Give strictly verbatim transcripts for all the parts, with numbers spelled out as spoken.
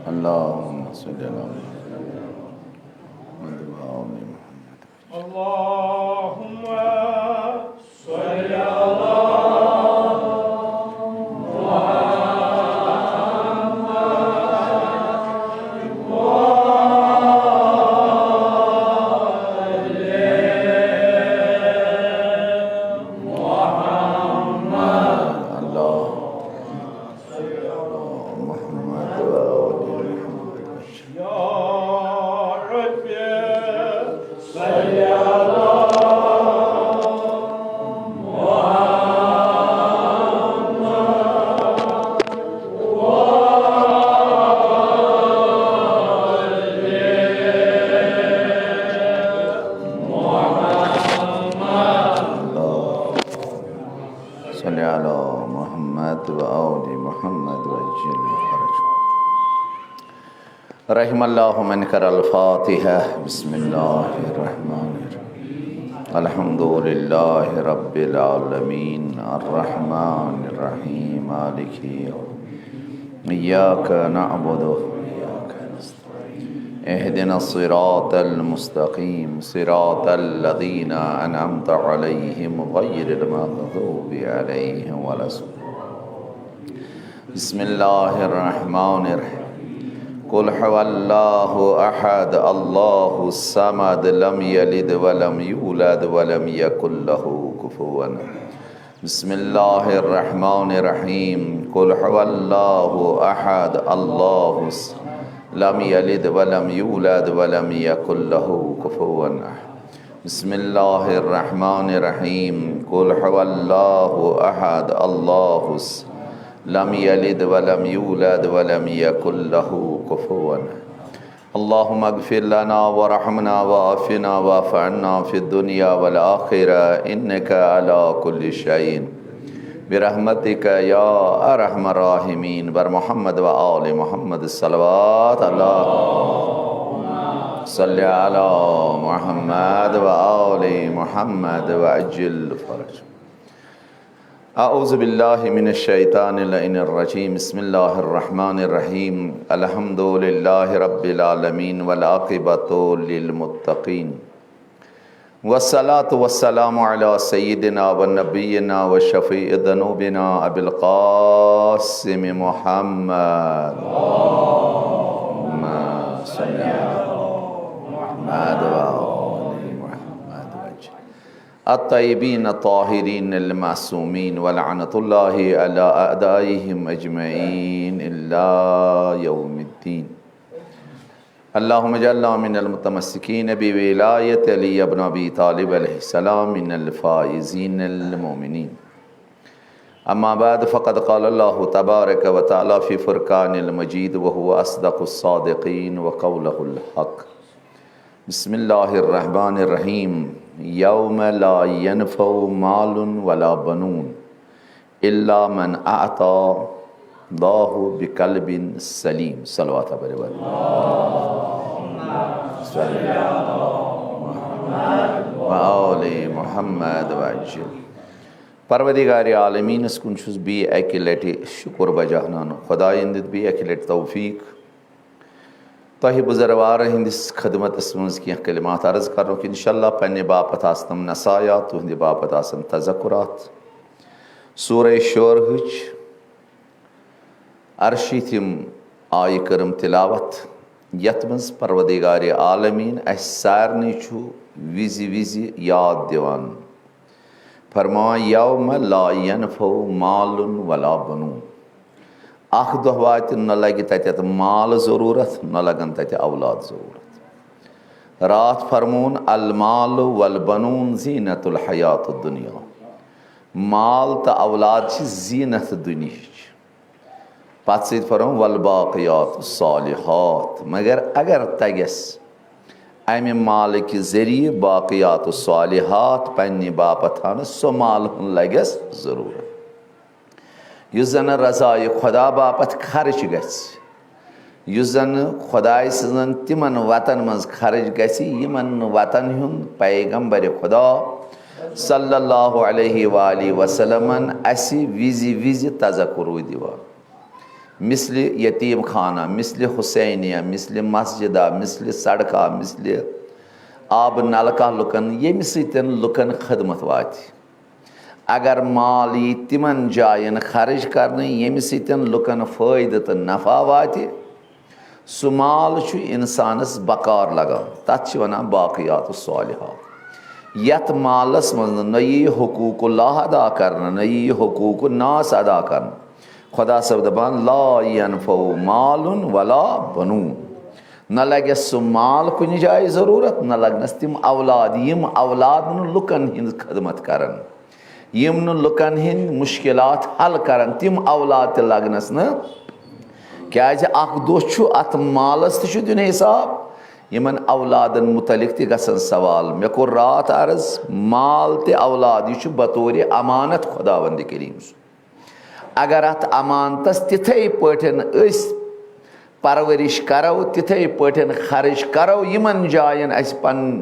اللهم صل على محمد وآل محمد. اللهم صل على محمد. اللهم صل على محمد وآل محمد. يا رب صل على صل على محمد وآل محمد وعجل فرجهم. رحم الله من قرأ الفاتحة. بسم الله الرحمن الرحيم. الحمد لله رب العالمين. الرحمن الرحيم. مالك يوم الدين. إياك نعبد وإياك نستعين. اهدنا الصراط المستقيم، صراط الذين أنعمت عليهم، غير المغضوب عليهم ولا الضالين. بسم الله الرحمن الرحيم. قل هو الله أحد، الله الصمد، لم يلد ولم يولد ولم يكن له كفوا أحد. بسم الله الرحمن الرحيم. قل هو الله أحد، الله الصمد، لم يلد ولم يولد ولم يكن له كفوا أحد. بسم الله الرحمن الرحيم. قل هو الله أحد، الله الصمد، لم يلد ولم يولد ولم يكن له كفوا أحد. اللهم اغفر لنا وارحمنا وعافنا واعف عنا في الدنيا والآخرة إنك على كل شيء، برحمتك يا أرحم الراحمين. بر محمد وآل محمد الصلوات. اللهم صل على محمد وآل محمد وعجل فرجهم. أعوذ بالله من الشيطان اللعين الرجيم. بسم الله الرحمن الرحيم. الحمد لله رب العالمين والعاقبة للمتقين. والصلاة والسلام على سيدنا ونبينا وشفيع ذنوبنا أبي القاسم محمد. اللهم صل على محمد وآل محمد وسلم. الطيبين الطاهرين المعصومين، ولعنة الله على أعدائهم أجمعين إلى يوم الدين. اللهم اجعلنا من المتمسكين بولاية علي بن أبي طالب عليه السلام من الفائزين المؤمنين. أما بعد، فقد قال الله تبارك وتعالى في فرقان المجيد وهو أصدق الصادقين وقوله الحق. بسم الله الرحمن الرحيم. يوم لا ينفع مال ولا بنون إلا من أتى الله بقلب سليم. صلوات بريوان. صل على محمد وآل محمد وعجل. پروردگار عالمینس کُن چھُس بیٚیہِ اَکہِ لٹہِ شُکر بجا انان۔ خدایَن دیُت بیٚیہِ اَکہِ لٹہِ توفیق تۄہہِ بُزرگوارن ہٕنٛدِس خدمتس منٛز کینٛہہ کلمات عرض کرنُک۔ انشاءاللہ پننہِ باپتھ آسن تِم نصایات، تُہنٛدِ باپتھ آسن تذکرات۔ سورہ شورہٕچ ارشیٖتھِم آیہِ کٔرٕم تلاوت، یتھ منٛز پروردگار عالمین اسہِ سارنٕے چھُ وِزِ وِزِ یاد دِوان۔ فرماوان، یوم لا ینفع مال ولا بنون۔ اکھ دۄہ واتہِ، نہ لگہِ تتٮ۪تھ مال ضروٗرت، نہ لگن تتہِ اولاد ضروٗرت۔ راتھ فرموون، المال والبنون زینت الحیات الدنیا۔ مال تہٕ اولاد چھِ زینت دُنیہٕچ۔ پتہٕ سۭتۍ فرموو، والباقیات الصالحات، مگر اگر تگٮ۪س امہِ مالہٕ کہِ ذٔریعہٕ باقیات الصالحات پننہِ باپتھ تھاونہٕ، سُہ مال ہن لگٮ۪س ضروٗرت، یُس زن رضایہِ خدا باپتھ خرٕچ گژھِ۔ یُس زن خۄداے سٕنٛزن تِمن وتن منٛز خرٕچ گژھِ، یِمن نہٕ وتن ہُنٛد پیغمبر خۄدا صلی اللہ علیہ وآلہ وسلمن اسہِ وِزِ وِزِ تذکرو دِوان۔ مثلِ یتیم خانہ، مثلِ حسینیہ، مثلِ مسجدہ، مثلِ سڑکہ، مثلِ آب نلکہ لُکن، ییٚمہِ سۭتۍ لُکن خدمت واتہِ۔ اگر مال یی تِمن جاین خرٕچ کرنہٕ، ییٚمہِ سۭتۍ لُکن فٲیدٕ تہٕ نفع واتہِ، سُہ مال چھُ انسانس بکار لگان، تتھ چھِ ونان باقیات الصالحات۔ یتھ مالس منٛز نہ یی حقوق اللہ ادا کرنہٕ، نہ یی حقوق الناس ادا کرنہٕ، خدا صٲب دپان، "لا ینفع مال ولا بنون"، نہ لگٮ۪س سُہ مال کُنہِ جایہِ ضروٗرت، نہ لگنس تِم اولاد، یِم اولاد نہٕ لُکن ہٕنٛز خدمت کرن، یِم نہٕ لُکن ہٕنٛدۍ مُشکلات حل کرن، تِم اولاد تہِ لگنس نہٕ۔ کیازِ اکھ دۄہ چھُ اتھ مالس تہِ چھُ دیُن حساب، یِمن اولادن متعلق تہِ گژھن سوال۔ مےٚ کوٚر راتھ عرض، مال تہِ اولاد، یہِ چھُ بطورِ امانت خداوند کریم سُنٛد۔ اگر اتھ امانتس تِتھے پٲٹھۍ أسۍ پرورش کرو، تِتھے پٲٹھۍ خرٕچ کرو، یِمن جاین اسہِ پنُن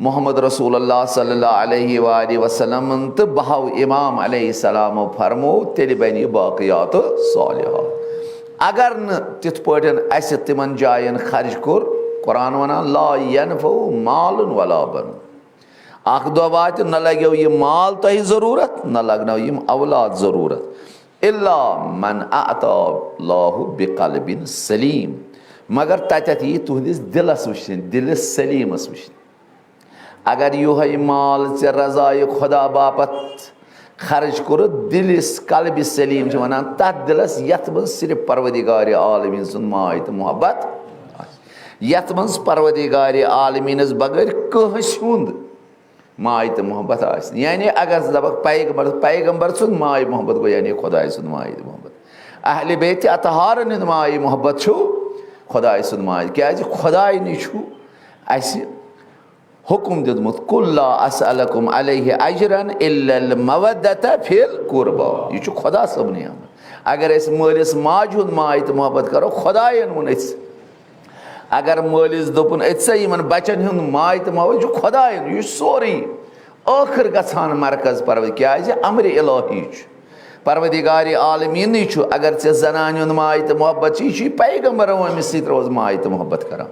محمد رسول اللہ صلی اللہ علیہ وآلہ وسلم تہٕ بہو امام علیہ السلام فرمو، تیٚلہِ بنہِ یہِ باقیات صالحات۔ اگر نہٕ تِتھ پٲٹھۍ اسہِ تِمن جاین خرٕچ کوٚر، قرآن ونان، "لا ینفع مال ولا بنون"۔ اکھ دۄہ واتہِ، نہ لگیو یہِ مال تۄہہِ ضروٗرت، نہ لگنو یِم اولاد ضروٗرت۔ الا من اعطی اللہ بقلب سلیم، مگر تتٮ۪تھ یی تُہنٛدِس دِلس وٕچھنہٕ، دِلہِ سلیمس وٕچھنہٕ۔ اگر یِہوٚے مال ژےٚ رضایہِ خدا باپتھ خرٕچ کوٚرُتھ، دِلِس قلبِ سلیم چھِ ونان تتھ دِلس، یتھ منٛز صرف پروردگارِ عالمین سُنٛد ماے تہٕ محبت آسہِ، یتھ منٛز پروردگارِ عالمینس بغٲر کٲنٛسہِ ہُنٛد ماے تہٕ محبت آسہِ نہٕ۔ یعنی اگر ژٕ دپکھ پیغمبر، پیغمبر سُنٛد ماے محبت گوٚو یعنی خداے سُنٛد ماے تہٕ محبت۔ اہلِ بیتِ اطہارن ہُنٛد ماے محبت چھُ خداے سُنٛد ماے، کیازِ خداے نِش چھُ اسہِ حکم دیُتمُت، "قل لا اسألکم علیہ اجرا الا المودۃ فی القربی"۔ یہِ چھُ خدا صٲبنٕے آمُت۔ اگر أسۍ مٲلِس ماجہِ ہُنٛد ماے تہٕ محبت کرو، خدایَن ووٚن أتھۍ۔ اگر مٲلِس دوٚپُن، "أتھۍ سا یِمن بچن ہُنٛد ماے تہٕ محبت چھُ خدایَن، یہِ چھُ سورُے ٲخٕر گژھان مرکز پروردگار"، کیازِ امرِ الہی چھُ۔ پروردگار عالمینٕے چھُ۔ اگر ژےٚ زنانہِ ہُنٛد ماے تہٕ محبت چھُ، یہِ چھُ پیغمبرن ووٚنمُت، سۭتۍ روز ماے تہٕ محبت کران۔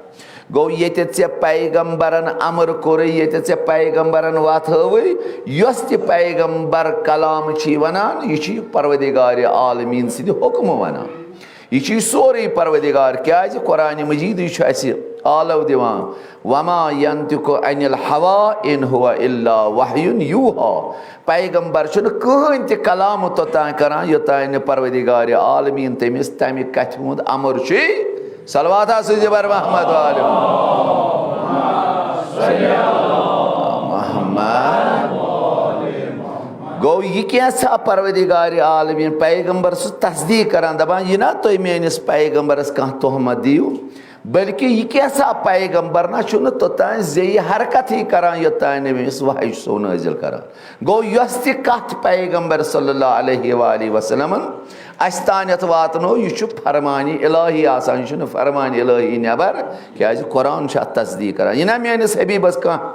گوٚو، ییٚتٮ۪تھ ژےٚ پیغمبرن امر کوٚرُے، ییٚتٮ۪تھ ژےٚ پیغمبرن وتھ ہٲوٕے، یۄس تہِ پیغمبر کلام چھُے ونان، یہِ چھُے پروردگار عالمین سٕنٛدِ حکمہٕ ونان۔ یہِ چھُے سورُے پروردگار، کیازِ قرآن مجیدٕے چھُ اسہِ آلو دِوان، "وما ینطق عن الہوی ان ہو الا وحی یوحی"۔ پیغمبر چھُنہٕ کٕہٕنۍ تہِ کلام توٚتام کران، یوٚتام نہٕ پروردگار عالمین تٔمِس تمہِ کتھِ ہُنٛد امر چھُے۔ صلوات آسہِ زِ بر محمد والم۔ محمد۔ گوٚو، یہِ کینٛژھا پروردگار عالمین پیغمبر سٕنٛز تصدیق کران، دپان، یہِ نا تُہۍ میٲنِس پیغمبرس کانٛہہ تہمت دِیِو، بلکہِ یہِ کینٛژھا پیغمبر نا چھُنہٕ توٚتام زیٚیہِ حرکتٕے کران، یوٚتام نہٕ أمِس وحی چھُ سو نٲزِل کران۔ گوٚو، یۄس تہِ کتھ پیغمبر صلی اللہ علیہ وآلہ وسلمن اسہِ تانٮ۪تھ واتنو، یہِ چھُ فرمانِ الہی آسان، یہِ چھُنہٕ فرمانِ الہی نٮ۪بر، کیازِ قرآن چھُ اتھ تصدیق کران۔ یہِ نا میٲنِس حبیبس کانٛہہ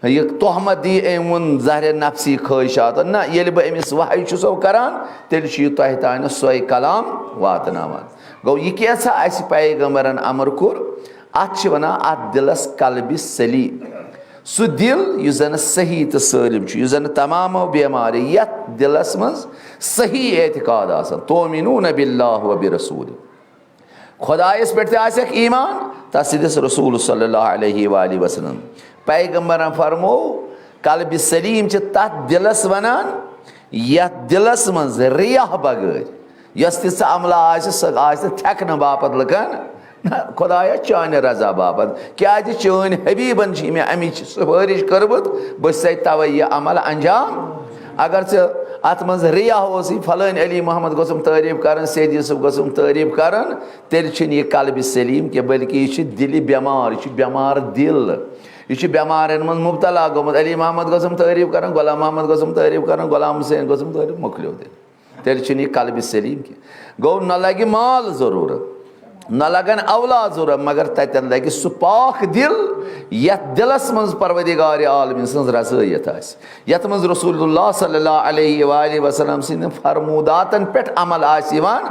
یہِ تہمت دی، أمۍ ووٚن ظاہرِ نفسی خٲہِشاتن۔ نہ، ییٚلہِ بہٕ أمِس وحی چھُسو کران، تیٚلہِ چھُ یہِ تۄہہِ تانۍ سۄے کلام واتناوان۔ گوٚو، یہِ کینٛژھا اسہِ پیغمبرن امر کوٚر، اتھ چھِ ونان اتھ دِلس قلبِ سلیم۔ سُہ دِل یُس زن صحیح تہٕ سٲلِم چھُ، یُس زن تمامو بیمارِ، یتھ دِلس منٛز صحیح اعتقاد آسان، تؤمنون باللہ و برسولہ۔ خدایس پٮ۪ٹھ تہِ آسٮ۪کھ ایمان، تس سٕنٛدِس رسول صلی اللہ علیہ وآلہ وسلم، پیغمبرن فرمو، قلبِ سلیم چھِ تتھ دِلس ونان، یتھ دِلس منٛز ریاہ بغٲر یۄس تہِ ژٕ عملہ آسہِ، سۄ آسہِ تھٮ۪کنہٕ باپتھ لُکن، نہ، خدایا، چانہِ رضا باپتھ، کیازِ چٲنۍ حبیبن چھِ مےٚ امِچ سفٲرش کٔرمٕژ، بہٕ چھسے توے یہِ عمل انجام۔ اگر ژٕ اتھ منٛز ریا اوسٕے، فلٲنۍ علی محمد گوٚژھُم تعریف کرُن، سید یوسف گوٚژھُم تعریف کرُن، تیٚلہِ چھُنہٕ یہِ قلبِ سلیم کینٛہہ، بلکہِ یہِ چھُ دِلہِ بٮ۪مار، یہِ چھُ بٮ۪مار دِل۔ یہِ چھُ بٮ۪مارٮ۪ن منٛز مبتلا گوٚمُت۔ علی محمد گوٚژھُم تعریف کرُن، غلام محمد گوٚژھُم تعریف کرُن، غلام حسین گوٚژھُم تعریف، مۄکلیو تیٚلہِ۔ تیٚلہِ چھُنہٕ یہِ قلبِ سلیم کینٛہہ۔ گوٚو، نہ لگہِ مال ضروٗرت، نہ لگن اولاد ضرورت، مگر تتٮ۪ن لگہِ سُہ پاک دل، یتھ دلس منٛز پروردگار عالمین سٕنٛز رضٲیت آسہِ، یتھ منٛز رسول اللہ صلی اللہ علیہ وآلہ وسلم سٕنٛدٮ۪ن فرموداتن پٮ۪ٹھ عمل آسہِ یِوان،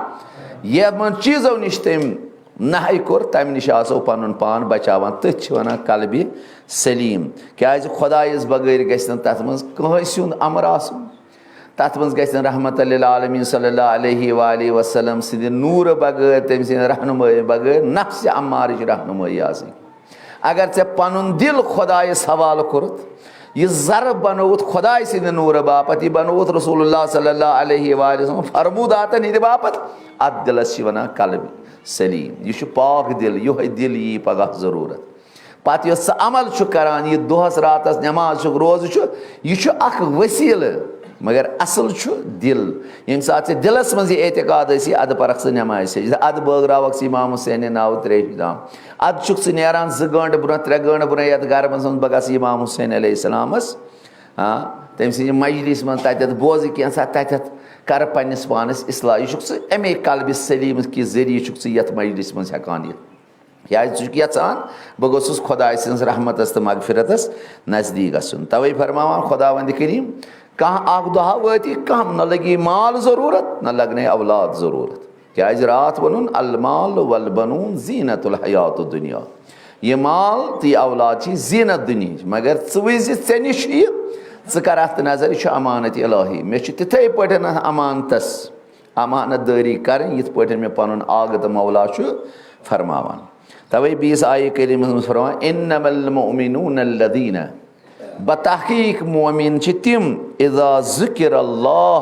یِمن چیٖزو نِش تٔمۍ نہی کوٚر، تمہِ نِش آسو پنُن پان بچاوان۔ تٔتھۍ چھِ ونان قلبِ سلیم، کیازِ خدایس بغٲر گژھِ نہٕ تتھ منٛز کٲنٛسہِ ہُنٛد امر آسُن۔ تَتھ منٛز گژھِ نہٕ رحمت للعالمین صلی اللہ علیہ وآلہ وسلم سٕنٛدِ نوٗرٕ بغٲر، تٔمۍ سٕنٛدِ رہنمٲیی بغٲر نفسِ امارٕچ رہنمٲیی آسٕنۍ۔ اگر ژےٚ پنُن دل خدایس حوالہٕ کوٚرُتھ، یہِ ذرٕ بنووُتھ خدایہِ سٕنٛدِ نوٗرٕ باپتھ، یہِ بنووُتھ رسول اللہ صلی اللہ علیہ وآلہ وسلم فرموداتن ہٕنٛدِ باپتھ، اتھ دلس چھِ ونان قلب سلیم۔ یہِ چھُ پاک دل، یِہوٚے دل یی پگاہ ضروٗرت۔ پتہٕ یۄس سُہ عمل چھُ کران، یہِ دۄہس راتس نماز چھُ، روزٕ چھُ، یہِ چھُ اکھ وسیلہٕ، مگر اصل چھُ دل۔ ییٚمہِ ساتہٕ ژےٚ دلس منٛز یہِ اعتقاد ٲسی، ادٕ پرکھ ژٕ نمازِ سجدٕ، ادٕ بٲگراوکھ ژٕ امام حسینہِ ناوٕ تریشہِ دام، ادٕ چھُکھ ژٕ نیران زٕ گٲنٹہٕ برونٛہہ، ترٛےٚ گٲنٹہٕ برونٛہہ، یتھ گرٕ منٛز ونُن، بہٕ گژھٕ امام حسین علیہ السلامس، آ، تٔمۍ سٕنٛزِ مجلس منٛز، تتٮ۪تھ بوزٕ کینٛژھا، تتٮ۪تھ کرٕ پننِس پانس اصلاح۔ یہِ چھُکھ ژٕ امے قلبِ سلیمس کہِ ذٔریعہٕ چھُکھ ژٕ یتھ مجلس منٛز ہٮ۪کان یِتھ۔ کیازِ ژٕ چھُکھ یژھان بہٕ گوٚژھُس خۄداے سٕنٛز رحمتس تہٕ مغفرتس نزدیٖک گژھُن۔ توے فرماوان خۄداوند کریم، کانٛہہ اکھ دۄہا وٲتی کم، نہ لگی مال ضروٗرت، نہ لگنے اولاد ضروٗرت۔ کیازِ راتھ ووٚنُن، المال والبنون زینت الحیات الدنیا۔ یہِ مال تہٕ یہِ اولاد چھِ زینت دُنیہٕچ، مگر ژٕ وٕچھ زِ ژےٚ نِش چھُ یہِ، ژٕ کر اتھ نظر، یہِ چھُ امانت الہی۔ مےٚ چھُ تِتھے پٲٹھۍ اتھ امانتس امانت دٲری کرٕنۍ، یِتھ پٲٹھۍ مےٚ پنُن آغہٕ تہٕ مولا چھُ فرماوان۔ توے بیٚیِس آیہِ کریٖمس منٛز فرماوان، انما المؤمنون الذین، بتحقیق مومن چھِ تِم، اذا ذکر اللہ،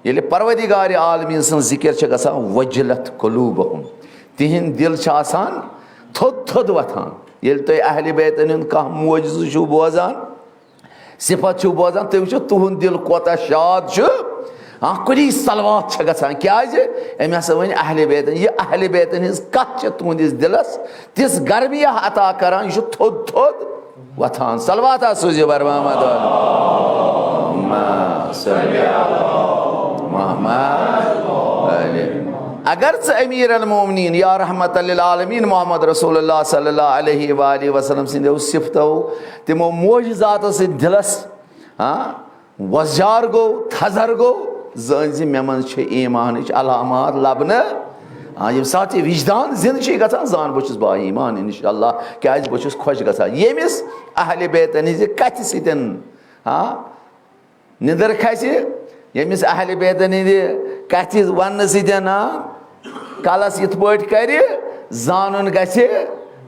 ییٚلہِ پروردگار عالمین سٕنٛز ذکر چھِ گژھان، وجلت قلوبہم، تِہنٛدۍ دل چھِ آسان تھوٚد تھوٚد وۄتھان۔ ییٚلہِ تُہۍ اہلِ بیتن ہُنٛد کانٛہہ معجزٕ چھِو بوزان، صفت چھِو بوزان، تُہۍ وٕچھِو تُہُنٛد دل کوتاہ شاد چھُ۔ ہاں، کُنی صلوات چھےٚ گژھان۔ کیازِ؟ أمۍ ہسا ؤنۍ اہلِ بیتن۔ یہِ اہلِ بیتن ہٕنٛز کتھ چھےٚ تُہنٛدِس دلس تِژھ گرمی عطا کران، یہِ چھُ تھوٚد تھوٚد وۄتھان۔ صلوات آسو زِ بر محمد علی۔ محمد علی۔ اگر ژٕ امیر المومنین یا رحمت للعالمین محمد رسول اللہ صلی اللہ علیہ وآلہ وسلم سٕنٛدیو صفتو، تِمو معجزاتو سۭتۍ دلس، ہاں، وۄزجار گوٚو، تھزر گوٚو، زٲنۍ زِ مےٚ منٛز چھِ ایٖمانٕچ علامات لبنہٕ۔ آ، ییٚمہِ ساتہٕ یہِ وجدان زِنٛدٕ چھِ گژھان، زان بہٕ چھُس با ایٖمان، انشاءاللہ، کیازِ بہٕ چھُس خۄش گژھان۔ ییٚمِس اہلِ بیتن ہٕنٛزِ کتھِ سۭتۍ، آ، نِدٕر کھسہِ، ییٚمِس اہلِ بیتن ہٕنٛدِ کتھِ وننہٕ سۭتۍ، آ، کلس یِتھ پٲٹھۍ کرِ، زانُن گژھِ،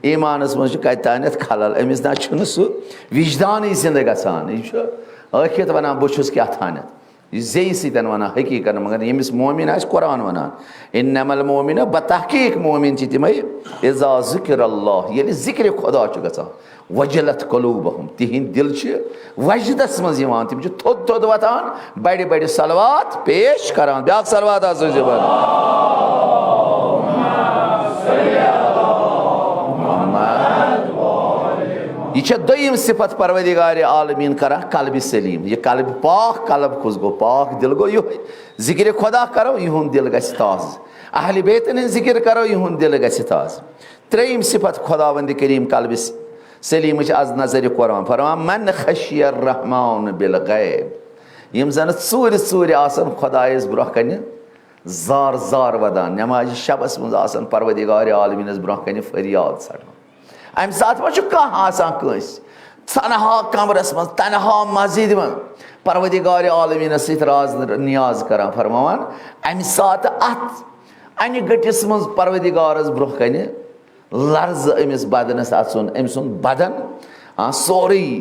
ایٖمانس منٛز چھُ کتہِ تانٮ۪تھ خلل۔ أمِس نہ چھُنہٕ سُہ وجدانٕے زِنٛدٕ گژھان۔ یہِ چھُ ٲکھِتھ ونان، بہٕ چھُس کیٛاہ تانٮ۪تھ۔ یہِ زیٚیہِ سۭتۍ ونان حقیقت، مگر ییٚمِس مومن آسہِ قرآن ونان، انما المومن، بتحقیق مومن چھِ تِمے، اذا ذکر اللہ، ییٚلہِ ذکرِ خدا چھُ گژھان، وجلت قلوبہم، تِہنٛدۍ دل چھِ وجدس منٛز یِوان، تِم چھِ تھوٚد تھوٚد وۄتھان، بڑِ بڑِ صلوات پیش کران۔ بیاکھ صلوات آسو زبان۔ یہِ چھےٚ دوٚیِم صفت پروردگار عالمین کران، قلبِ سلیم۔ یہِ قلبِ پاک، قلب کُس گوٚو؟ پاک دل گوٚو یِہوٚے۔ ذکرِ خدا کرو، یِہُنٛد دل گژھِ تازٕ۔ اہلِ بیتن ہٕنٛز ذکر کرو، یِہُنٛد دل گژھِ تازٕ۔ ترٛیٚیِم صفت خداوند کریم قلبِ سلیمٕچ از نظرِ قرآن فرمان، من خشی الرحمن بالغیب۔ یِم زن ژوٗرِ ژوٗرِ آسن خدایس برونٛہہ کنہِ زار زار ودان، نمازِ شبس منٛز آسن پروردگار عالمینس برونٛہہ کنہِ فریاد ژھٹان۔ امہِ ساتہٕ ما چھُ کانٛہہ آسان کٲنٛسہِ تنہا کمرس منٛز، تنہا مسجدِ منٛز، پروردگار عالمینس سۭتۍ راز نیاز کران، فرماوان، امہِ ساتہٕ اتھ انہِ گٔٹِس منٛز پروردگارس برونٛہہ کنہِ لرزٕ أمِس بدنس اژُن، أمۍ سُنٛد بدن، آ، سورُے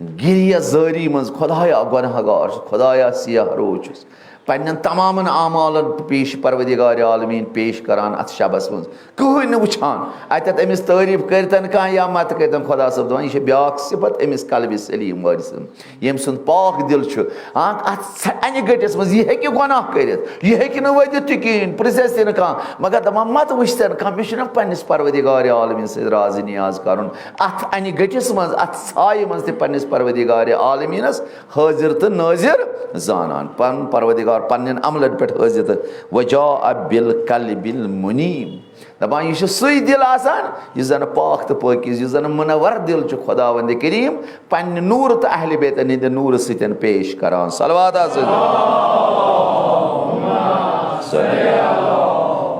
گریہ زٲری منٛز، خدایا گۄناہ گار چھُس، خدایا سیاہ روز چھُس، پننٮ۪ن تمامن اعمالن پیش پروردگار عالمین پیش کران اتھ شبس منٛز، کٕہٕنۍ نہٕ وٕچھان۔ اتٮ۪تھ أمِس تعریف کٔرتن کانٛہہ یا مت کٔرتن، خدا صٲب دپان، یہِ چھِ بیاکھ صفت أمِس قلبِ سلیم وٲلۍ سٕنٛز، ییٚمۍ سُنٛد پاک دل چھُ۔ آ، اتھ ژھ-، انہِ گٔٹِس منٛز یہِ ہیٚکہِ گۄناہ کٔرِتھ، یہِ ہیٚکہِ نہٕ ؤدِتھ تہِ کِہیٖنۍ، پرٛژھٮ۪س تہِ نہٕ کانٛہہ، مگر دپان، مت وٕچھتن کانٛہہ، مےٚ چھُنہ پننِس پروردگار عالمین سۭتۍ راز نیاز کرُن۔ اتھ انہِ گٔٹِس منٛز، اتھ ژھایہِ منٛز تہِ پننِس پروردگار عالمینس حٲضِر تہٕ نٲظِر زانان۔ پنُن پروردگار پننٮ۪ن عملن پٮ۪ٹھ حٲضِر تہٕ وجاء بالقلب المنیب۔ دپان، یہِ چھُ سُے دِل آسان یُس زن پاک تہٕ پٲکیٖز، یُس زن منور دِل چھُ خداوند کریم پننہِ نوٗرٕ تہٕ اہلِ بیتن ہٕنٛدِ نوٗرٕ سۭتۍ پیش کران۔ صلوات حظ۔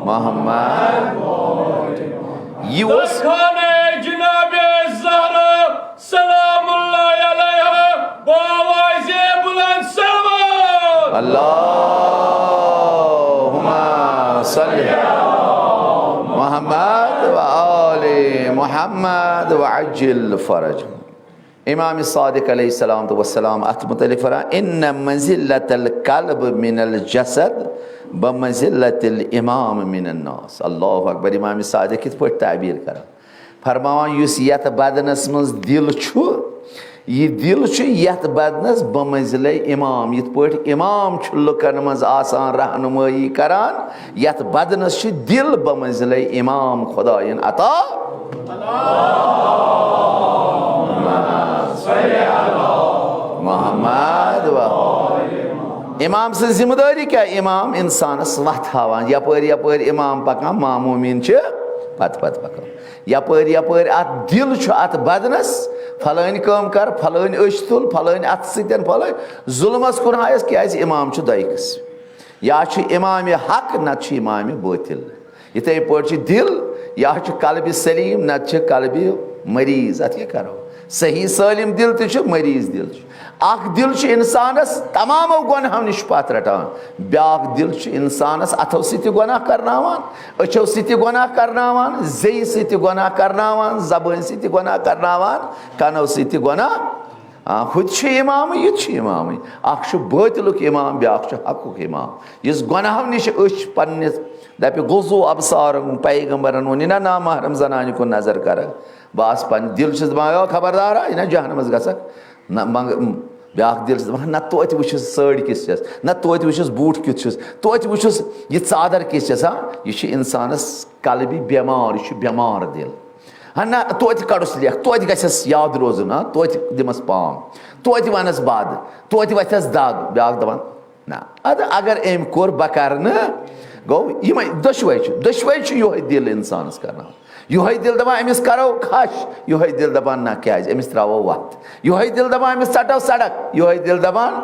محمد۔ یہِ اوس خانہ جناب زہرا سلام اللہ علیہ، بآواز بلند صلوات۔ اللہم صل محمد و آل محمد و عجل فرج۔ امام صادق علیہ السلام تو والسلام اتھ متعلق فرماوان، ان منزلت القلب من الجسد بمنزلت الامام من الناس۔ اللہ اکبر۔ امام صادق کتھ پٲٹھۍ تعبیر کران؟ فرماوان، یُس یتھ بدنس منٛز دِل چھُ، یہِ دِل چھُ یتھ بدنس بمنزلے امام۔ یِتھ پٲٹھۍ امام چھُ لُکن منٛز آسان رہنمٲیی کران، یتھ بدنس چھُ دِل بمنزلے امام خداین عطا۔ محمد و امام سٕنٛز ذمہٕ دٲری کیٛاہ؟ امام انسانس وتھ ہاوان، یپٲرۍ یپٲرۍ امام پکان، مامومین چھِ پتہٕ پتہٕ پکان۔ یپٲرۍ یپٲرۍ اتھ دِل چھُ اتھ بدنس، فلٲنۍ کٲم کر، فلٲنۍ أچھ تُل، فلٲنۍ اتھٕ سۭتۍ، فلٲنۍ ظُلمس کُن ہایس، کیٛازِ امام چھُ دۄیہِ قٕسمہِ۔ یا چھُ امام حق، نتہٕ چھُ امام باطل۔ یِتھے پٲٹھۍ چھُ دِل، یا چھُ قلبِ سلیم، نتہٕ چھُ قلبِ مریض۔ اتھ کیٛاہ کرو؟ صحیح سٲلِم دِل تہِ چھُ، مریض دِل چھُ۔ اکھ دِل چھُ انسانس تمامو گۄنہو نِش پتھ رٹان، بیاکھ دِل چھُ انسانس اتھو سۭتۍ تہِ گۄناہ کرناوان، أچھو سۭتۍ تہِ گۄناہ کرناوان، زیٚیہِ سۭتۍ تہِ گۄناہ کرناوان، زبٲنۍ سۭتۍ تہِ گۄناہ کرناوان، کنو سۭتۍ تہِ گۄناہ۔ آ، ہُہ تہِ چھُ امامٕے، یہِ تہِ چھُ امامٕے۔ اکھ چھُ باطلُک امام، بیاکھ چھُ حقُک امام۔ یُس گۄناہو نِش أچھ پننِس دپہِ، غضوا ابصارکم، پیغمبرن ووٚن، یہِ نہ نامحرم زنانہِ کُن نظر کرکھ۔ بہٕ آسہٕ پننہِ دِل چھُس دپان، او خبردار، یہِ نہ جہنمس گژھکھ۔ نہ منگ-، بیاکھ دِل چھُس دپان، نہ توتہِ وٕچھُس سٲڑۍ کِژھ چھَس، نہ توتہِ وٕچھُس بوٗٹھ کیُتھ چھُس، توتہِ وٕچھُس یہِ ژادر کِژھ چھَس۔ ہا، یہِ چھُ انسانس قلبہِ بٮ۪مار، یہِ چھُ بٮ۪مار دِل۔ ہا نہ، توتہِ کڑُس لیکھ، توتہِ گژھٮ۪س یاد روزُن، ہا، توتہِ دِمس پام، توتہِ ونس بد، توتہِ وتھٮ۪س دگ۔ بیاکھ دپان، نہ، ادٕ اگر أمۍ کوٚر، بہٕ کرٕ نہٕ۔ گوٚو، یِمے دۄشوے چھِ، دۄشوے چھِ یِہوٚے دِل انسانس کرناوان۔ یِہوٚے دِل دپان، أمِس کرو کھش، یِہوٚے دِل دپان، نہ، کیازِ؟ أمِس تراوو وتھ۔ یِہوٚے دِل دپان، أمِس ژٹو سڑک، یِہوٚے دِل دپان۔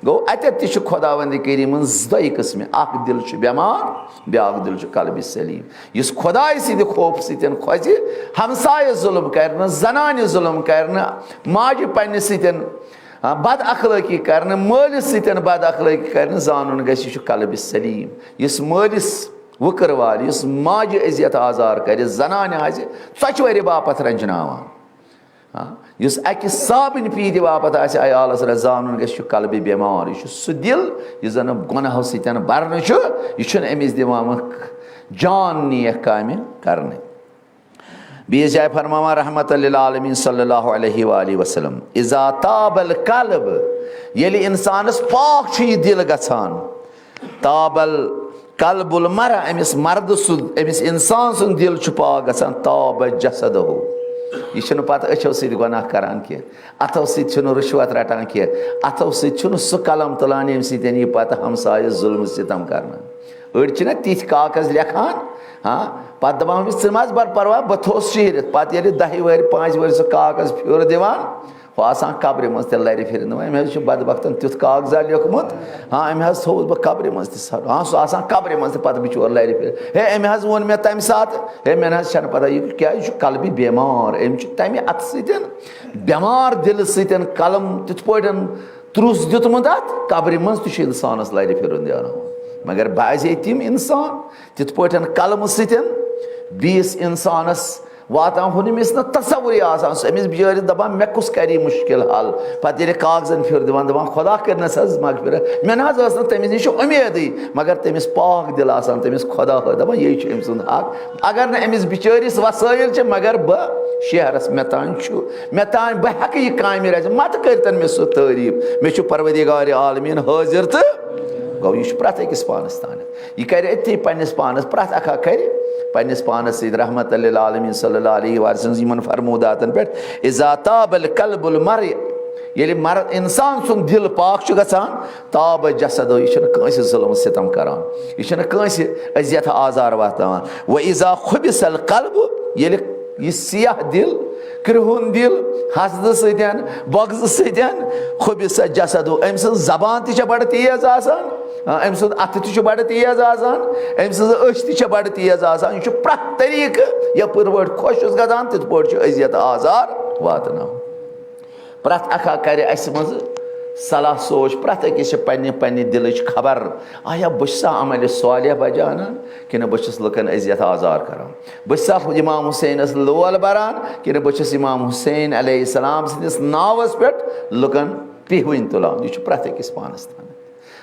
گوٚو، اتٮ۪تھ تہِ چھُ خداوند کریمن زٕ دۄیہِ قٕسمہِ، اکھ دِل چھُ بٮ۪مار، بیاکھ دِل چھُ قلبِ سلیم۔ یُس خدایہِ سٕنٛدِ خوفہٕ سۭتۍ کھۄژِ، ہمسایس ظلم کرِ نہٕ، زنانہِ ظلم کرِ نہٕ، ماجہِ پننہِ سۭتۍ آ، بد اخلٲقی کرنہٕ، مٲلِس سۭتۍ بد اخلٲقی کرنہٕ، زانُن گژھِ، یہِ چھُ قلبِ سلیم۔ یُس مٲلِس وٕکٕر والہِ، یُس ماجہِ اذیت آزار کرِ، زنانہِ آسہِ ژۄچہِ ورِ باپتھ رنجناوان۔ آ، یُس اکہِ صابنہِ پیٖنتہِ باپتھ آسہِ عیالس رنج، زانُن گژھِ، یہِ چھُ قلبِ بٮ۪مار۔ یہِ چھُ سُہ دِل یُس زن گۄناہو سۭتۍ برنہٕ چھُ، یہِ چھُنہٕ أمِس دِوان وۄنۍ جان نیک کامہِ کرنہٕ۔ بیٚیِس جایہِ فرماوان رحمت للعالمین صلی اللہ علیہ وآلہ وسلم، اذا طاب القلب، ییٚلہِ انسانس پاک چھُ یہِ دِل گژھان، طاب القلب المرء، أمِس مردٕ سُنٛد، أمِس انسان سُنٛد دِل چھُ پاک گژھان، طاب جسدہ، یہِ چھُنہٕ پتہٕ أچھو سۭتۍ گۄناہ کران کینٛہہ، اتھو سۭتۍ چھُنہٕ رُشوت رٹان کینٛہہ، اتھو سۭتۍ چھُنہٕ سُہ قلم تُلان ییٚمہِ سۭتۍ یہِ پتہٕ ہمسایس ظلم ستم کرنہٕ۔ أڑۍ چھِنہ تِتھۍ کاغذ لیکھان، ہاں، پتہٕ دپان، أمِس ژٕ مہ حظ بر پرواہ، بہٕ تھوٚوس شیٖرِتھ۔ پتہٕ ییٚلہِ دہہِ وٕہٕرۍ، پانٛژِ وٕہٕرۍ سُہ کاغذ پھیُر دِوان، ہُہ آسان قبرِ منٛز تہِ لرِ پھِرِ دِوان، أمۍ حظ چھُ بدبختن تیُتھ کاغذہ لیوٚکھمُت، ہاں، أمۍ حظ تھوٚوُس بہٕ قبرِ منٛز تہِ سر، ہاں، سُہ آسان قبرِ منٛز تہِ پتہٕ بِچور لرِ پھِرِ۔ ہے، أمۍ حظ ووٚن مےٚ تمہِ ساتہٕ، ہے، مےٚ نہ حظ چھنہٕ پتہ، یہِ کیازِ چھُ قلبہِ بٮ۪مار، أمۍ چھُ تمہِ اتھٕ سۭتۍ بٮ۪مار دِلہٕ سۭتۍ قلم تِتھ پٲٹھۍ ترُس دیُتمُت اتھ، قبرِ منٛز تہِ چھُ انسانس لرِ پھِرُن دیاناوان۔ مگر بعضے تِم انسان تِتھ پٲٹھۍ قلمہٕ سۭتۍ بیٚیِس انسانس واتان، ہُہ نہٕ أمِس نہٕ تصورٕے آسان، سُہ أمِس بِچٲرِس دپان، مےٚ کُس کرِ یہِ مُشکل حل؟ پتہٕ ییٚلہِ کاغذن پھِر دِوان، دپان، خدا کٔرنس حظ مغفرت، مےٚ نہ حظ ٲس نہٕ تٔمِس نِش اُمیدٕے، مگر تٔمِس پاک دِل آسان، تٔمِس خدا ہٲو، دپان، یے چھُ أمۍ سُنٛد حق۔ اگر نہٕ أمِس بِچٲرِس وسٲیِل چھِ، مگر بہٕ شہرس، مےٚ تام چھُ، مےٚ تام، بہٕ ہٮ۪کہٕ یہِ کامہِ رٔژھِتھ، متہٕ کٔرتن مےٚ سُہ تعریٖف، مےٚ چھُ پروردگار عالمیٖن حٲضِر تہٕ گوٚو، یہِ چھُ پرٛٮ۪تھ أکِس پانس تانٮ۪تھ۔ یہِ کرِ أتھی پننِس پانس، پرٛٮ۪تھ اکھ اکھ کرِ پننِس پانس سۭتۍ رحمت للعالمین صلی اللہ علیہ وسلم سٕنٛز یِمن فرموداتن پٮ۪ٹھ، اذا طاب القلب المرء، ییٚلہِ مرد انسان سُنٛد دِل پاک چھُ گژھان، تاب جسدو، یہِ چھُنہٕ کٲنٛسہِ ظُلم ستم کران، یہِ چھُنہٕ کٲنٛسہِ اذیت آزار واتناوان۔ و اذا خبث القلب، ییٚلہِ یہِ سیاہ دِل، کرٛہُن دِل، حسدٕ سۭتۍ، بغضٕ سۭتۍ، خبث جسدو، أمۍ سٕنٛز زبان تہِ چھےٚ بڑٕ تیز آسان، آ، أمۍ سُنٛد اَتھٕ تہِ چھُ بڑٕ تیز آسان، أمۍ سٕنٛز أچھ تہِ چھےٚ بڑٕ تیز آسان، یہِ چھُ پرٛٮ۪تھ طریٖقہٕ یَپٲرۍ پٲٹھۍ خۄش چھُس گژھان، تِتھ پٲٹھۍ چھُ اذیت آزار واتناوان۔ پرٛٮ۪تھ اکھ اکھ کرِ اسہِ منٛز صلاح سوچ، پرٛٮ۪تھ أکِس چھِ پننہِ پننہِ دِلٕچ خبر، آیا بہٕ چھُسا عملِ صالح بجا انان کِنہٕ بہٕ چھُس لُکن اذیت آزار کران؟ بہٕ چھُسا امام حسینس لول بران کِنہٕ بہٕ چھُس امام حسین علیہ السلام سٕنٛدِس ناوس پٮ۪ٹھ لُکن پِہوٕنۍ تُلان؟ یہِ چھُ پرٛٮ۪تھ أکِس پانس تام۔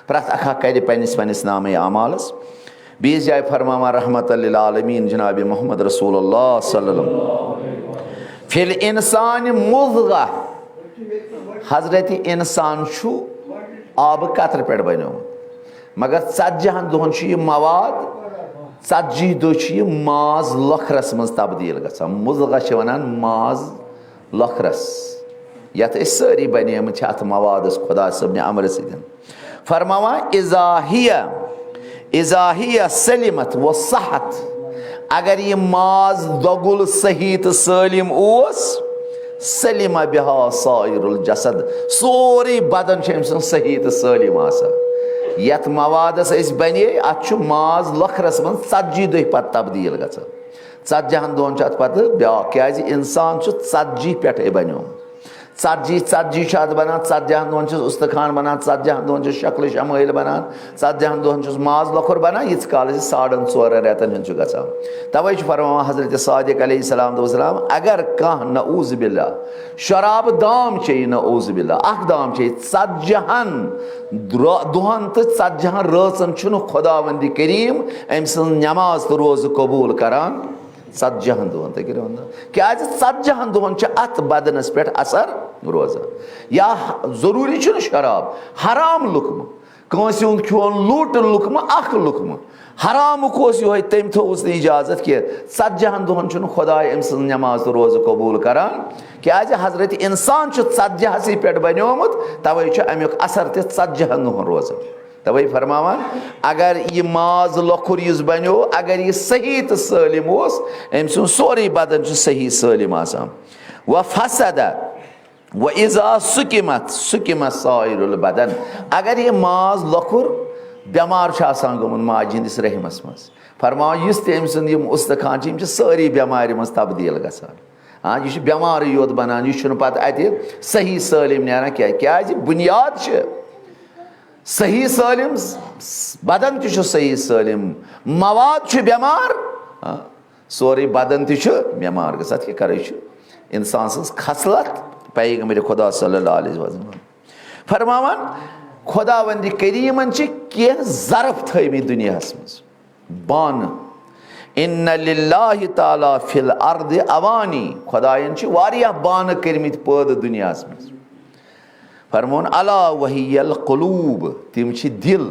پرٛٮ۪تھ اکھ اکھ کرِ پننِس پننِس نامے اعمالس۔ بیٚیِس جایہِ فرماوان رحمت للعالمین جناب محمد رسول اللہ صلی اللہ علیہ وسلم، فی الانسان مضغہ، حضرت انسان چھُ آبہٕ قطرٕ پٮ۪ٹھ بنیومُت، مگر ژتجی ہن دۄہن چھُ یہِ مواد، ژتجی دۄہ چھُ یہِ ماز لۄکھرس منٛز تبدیل گژھان۔ مضغہ چھِ ونان ماز لۄکھرس، یتھ أسۍ سٲری بنیمٕتۍ چھِ اتھ موادس خدا صٲبنہِ امرٕ سۭتۍ۔ فرماوان، اذا ہی، اذا ہی سلمت و صحت، اگر یہِ ماز دۄگُل صحیح تہٕ سٲلِم اوس، سلم بها سائر الجسد، سورُے بدن چھُ أمۍ سُنٛد صحیح تہٕ سٲلِم آسان۔ یتھ موادس أسۍ بنے، اتھ چھُ ماز لۄکھرس منٛز ژتجی دۄہہِ پتہٕ تبدیل گژھان۔ ژتجہن دۄہن چھُ اتھ پتہٕ بیاکھ، کیازِ انسان چھُ ژتجی پٮ۪ٹھے بنیومُت۔ ژتجی، ژتجی چھُ اتھ بنان، ژتجہن دۄہن چھُس استخوان بنان، ژتجہن دۄہن چھُس شکلِ شمٲیل بنان، ژتجہن دۄہن چھُس ماز لۄکُر بنان، ییٖتِس کالس یہِ ساڑن ژورن رٮ۪تن ہُنٛد چھُ گژھان۔ توے چھُ فرماوان حضرت صادق علیہ السلام دوٚپُس سلام، اگر کانٛہہ نعوذ باللہ شراب دام چیٚیہِ، نعوذ باللہ اکھ دام چیٚیہِ، ژتجہن درو-، دۄہن تہٕ ژتجہن رٲژن چھُنہٕ خداوندِ کریم أمۍ سٕنٛز نماز تہٕ روزٕ قبول کران۔ ژتجہن دۄہن، تُہۍ کٔرِو اندازٕ۔ کیازِ ژتجہن دۄہن چھُ اتھ بدنس پٮ۪ٹھ اثر روزان۔ یا ضروٗری چھُنہٕ شراب، حرام لُقمہٕ، کٲنٛسہِ ہُنٛد کھیوٚن لوٗٹہٕ لُقمہٕ، اکھ لُقمہٕ۔ حرامُک اوس یِہوٚے، تٔمۍ تھوٚوُس نہٕ اجازت کینٛہہ۔ ژتجہن دۄہن چھُنہٕ خداے أمۍ سٕنٛز نماز تہٕ روزٕ قبوٗل کران، کیازِ حضرت انسان چھُ ژتجہسٕے پٮ۪ٹھ بنیومُت، توے چھُ امیُک اثر تہِ ژتجہن دۄہن روزان۔ توے فرماوان، اگر یہِ ماز لۄکُر یُس بنیو، اگر یہِ صحیح تہٕ سٲلِم اوس، أمۍ سُنٛد سورُے بدن چھُ صحیح سٲلِم آسان۔ و فسد و اذا سُکِمت سُکِمت سائر البدن۔ اگر یہِ ماز لۄکُر بٮ۪مار چھُ آسان گوٚمُت ماجہِ ہٕنٛدِس رحمس منٛز، فرماوان، یُس تہِ أمۍ سُنٛد یِم استخوان چھِ، یِم چھِ سٲری بٮ۪مارِ منٛز تبدیٖل گژھان۔ ہاں، یہِ چھُ بٮ۪مارٕے یوت بنان، یہِ چھُنہٕ پتہٕ اتہِ صحیح سٲلِم نیران کینٛہہ۔ کیازِ؟ بُنیاد چھِ صحیح سٲلِم، بدن تہِ چھُ صحیح سٲلِم، مواد چھُ بٮ۪مار، ہاں، سورُے بدن تہِ چھُ بٮ۪مار گژھان۔ اتھ کیٛاہ کرو؟ یہِ چھُ انسان سٕنٛز خصلت۔ پیغمبر خدا صلی اللہ علیہ وسلم فرماوان، خداوندِ کریمن چھِ کینٛہہ ظرف تھٲومٕتۍ دُنیاہس منٛز۔ بانہٕ۔ ان للہ تعالیٰ فی الارض اوانی، خدایَن چھِ واریاہ بانہٕ کٔرمٕتۍ پٲدٕ دُنیاہَس منٛز۔ فرمون، الا وہی القلوب، تِم چھِ دِل۔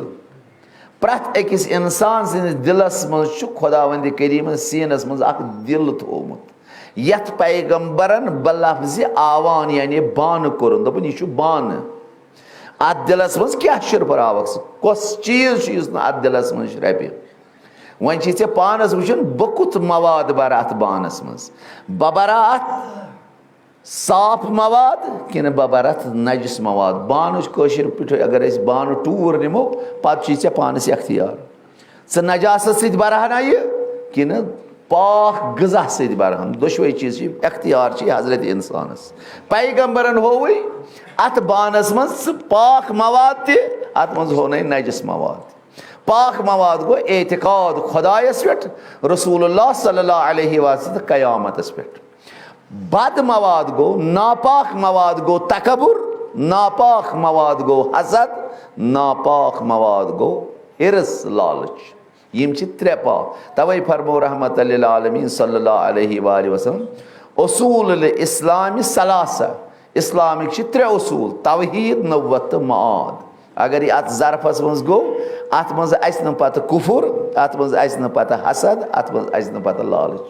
پرٛٮ۪تھ أکِس اِنسان سٕنٛدِس دِلَس منٛز چھُ خداوندِ کریٖمَن سیٖنَس منٛز اکھ دِل تھوومُت، یَتھ پیغمبرن بلفظِ آوان، یعنی بانہٕ کوٚرُن، دوٚپُن، یہِ چھُ بانہٕ۔ اتھ دِلس منٛز کیٛاہ شِرپراوکھ ژٕ؟ کۄس چیٖز چھُ یُس نہٕ اتھ دِلس منٛز شرپہِ؟ وۄنۍ چھُے ژےٚ پانس وٕچھُن، بہٕ کُس مواد برٕ اتھ بانس منٛز؟ بہٕ برا اتھ صاف مواد کِنہٕ بہٕ برٕ اتھ نجس مواد؟ بانٕچ کٲشِر پٲٹھۍ اگر أسۍ بانہٕ ٹوٗر نِمو، پتہٕ چھُے ژےٚ پانس اختیار۔ ژٕ نجاست سۭتۍ برہنا یہِ کِنہٕ پاک غذا سۭتۍ برہن؟ دۄشوے چیٖز چھِ، اختیار چھِ حضرت انسانس۔ پیغمبرن ہووٕے اتھ بانس منٛز ژٕ پاک مواد تہِ، اتھ منٛز ہوونَے نجس مواد تہِ۔ پاک مواد گوٚو اعتقاد خدایس پٮ۪ٹھ، رسول اللہ صلی اللہ علیہ وسلم تہٕ قیامتس پٮ۪ٹھ۔ بد مواد گوٚو، ناپاک مواد گوٚو تکبر، ناپاک مواد گوٚو حسد، ناپاک مواد گوٚو حرص، لالچ۔ یِم چھِ ترٛےٚ پاپ۔ توے فرمو رحمت للعالمین صلی اللہ علیہ وآلہ وسلم، اصول الاسلام ثلاثہ، اسلامٕکۍ چھِ ترٛےٚ اصول، توحید، نبوت تہٕ معاد۔ اگر یہِ اتھ ظرفس منٛز گوٚو، اتھ منٛز اژِ نہٕ پتہٕ کفر، اتھ منٛز اژِ نہٕ پتہٕ حسد، اتھ منٛز اژِ نہٕ پتہٕ لالچ۔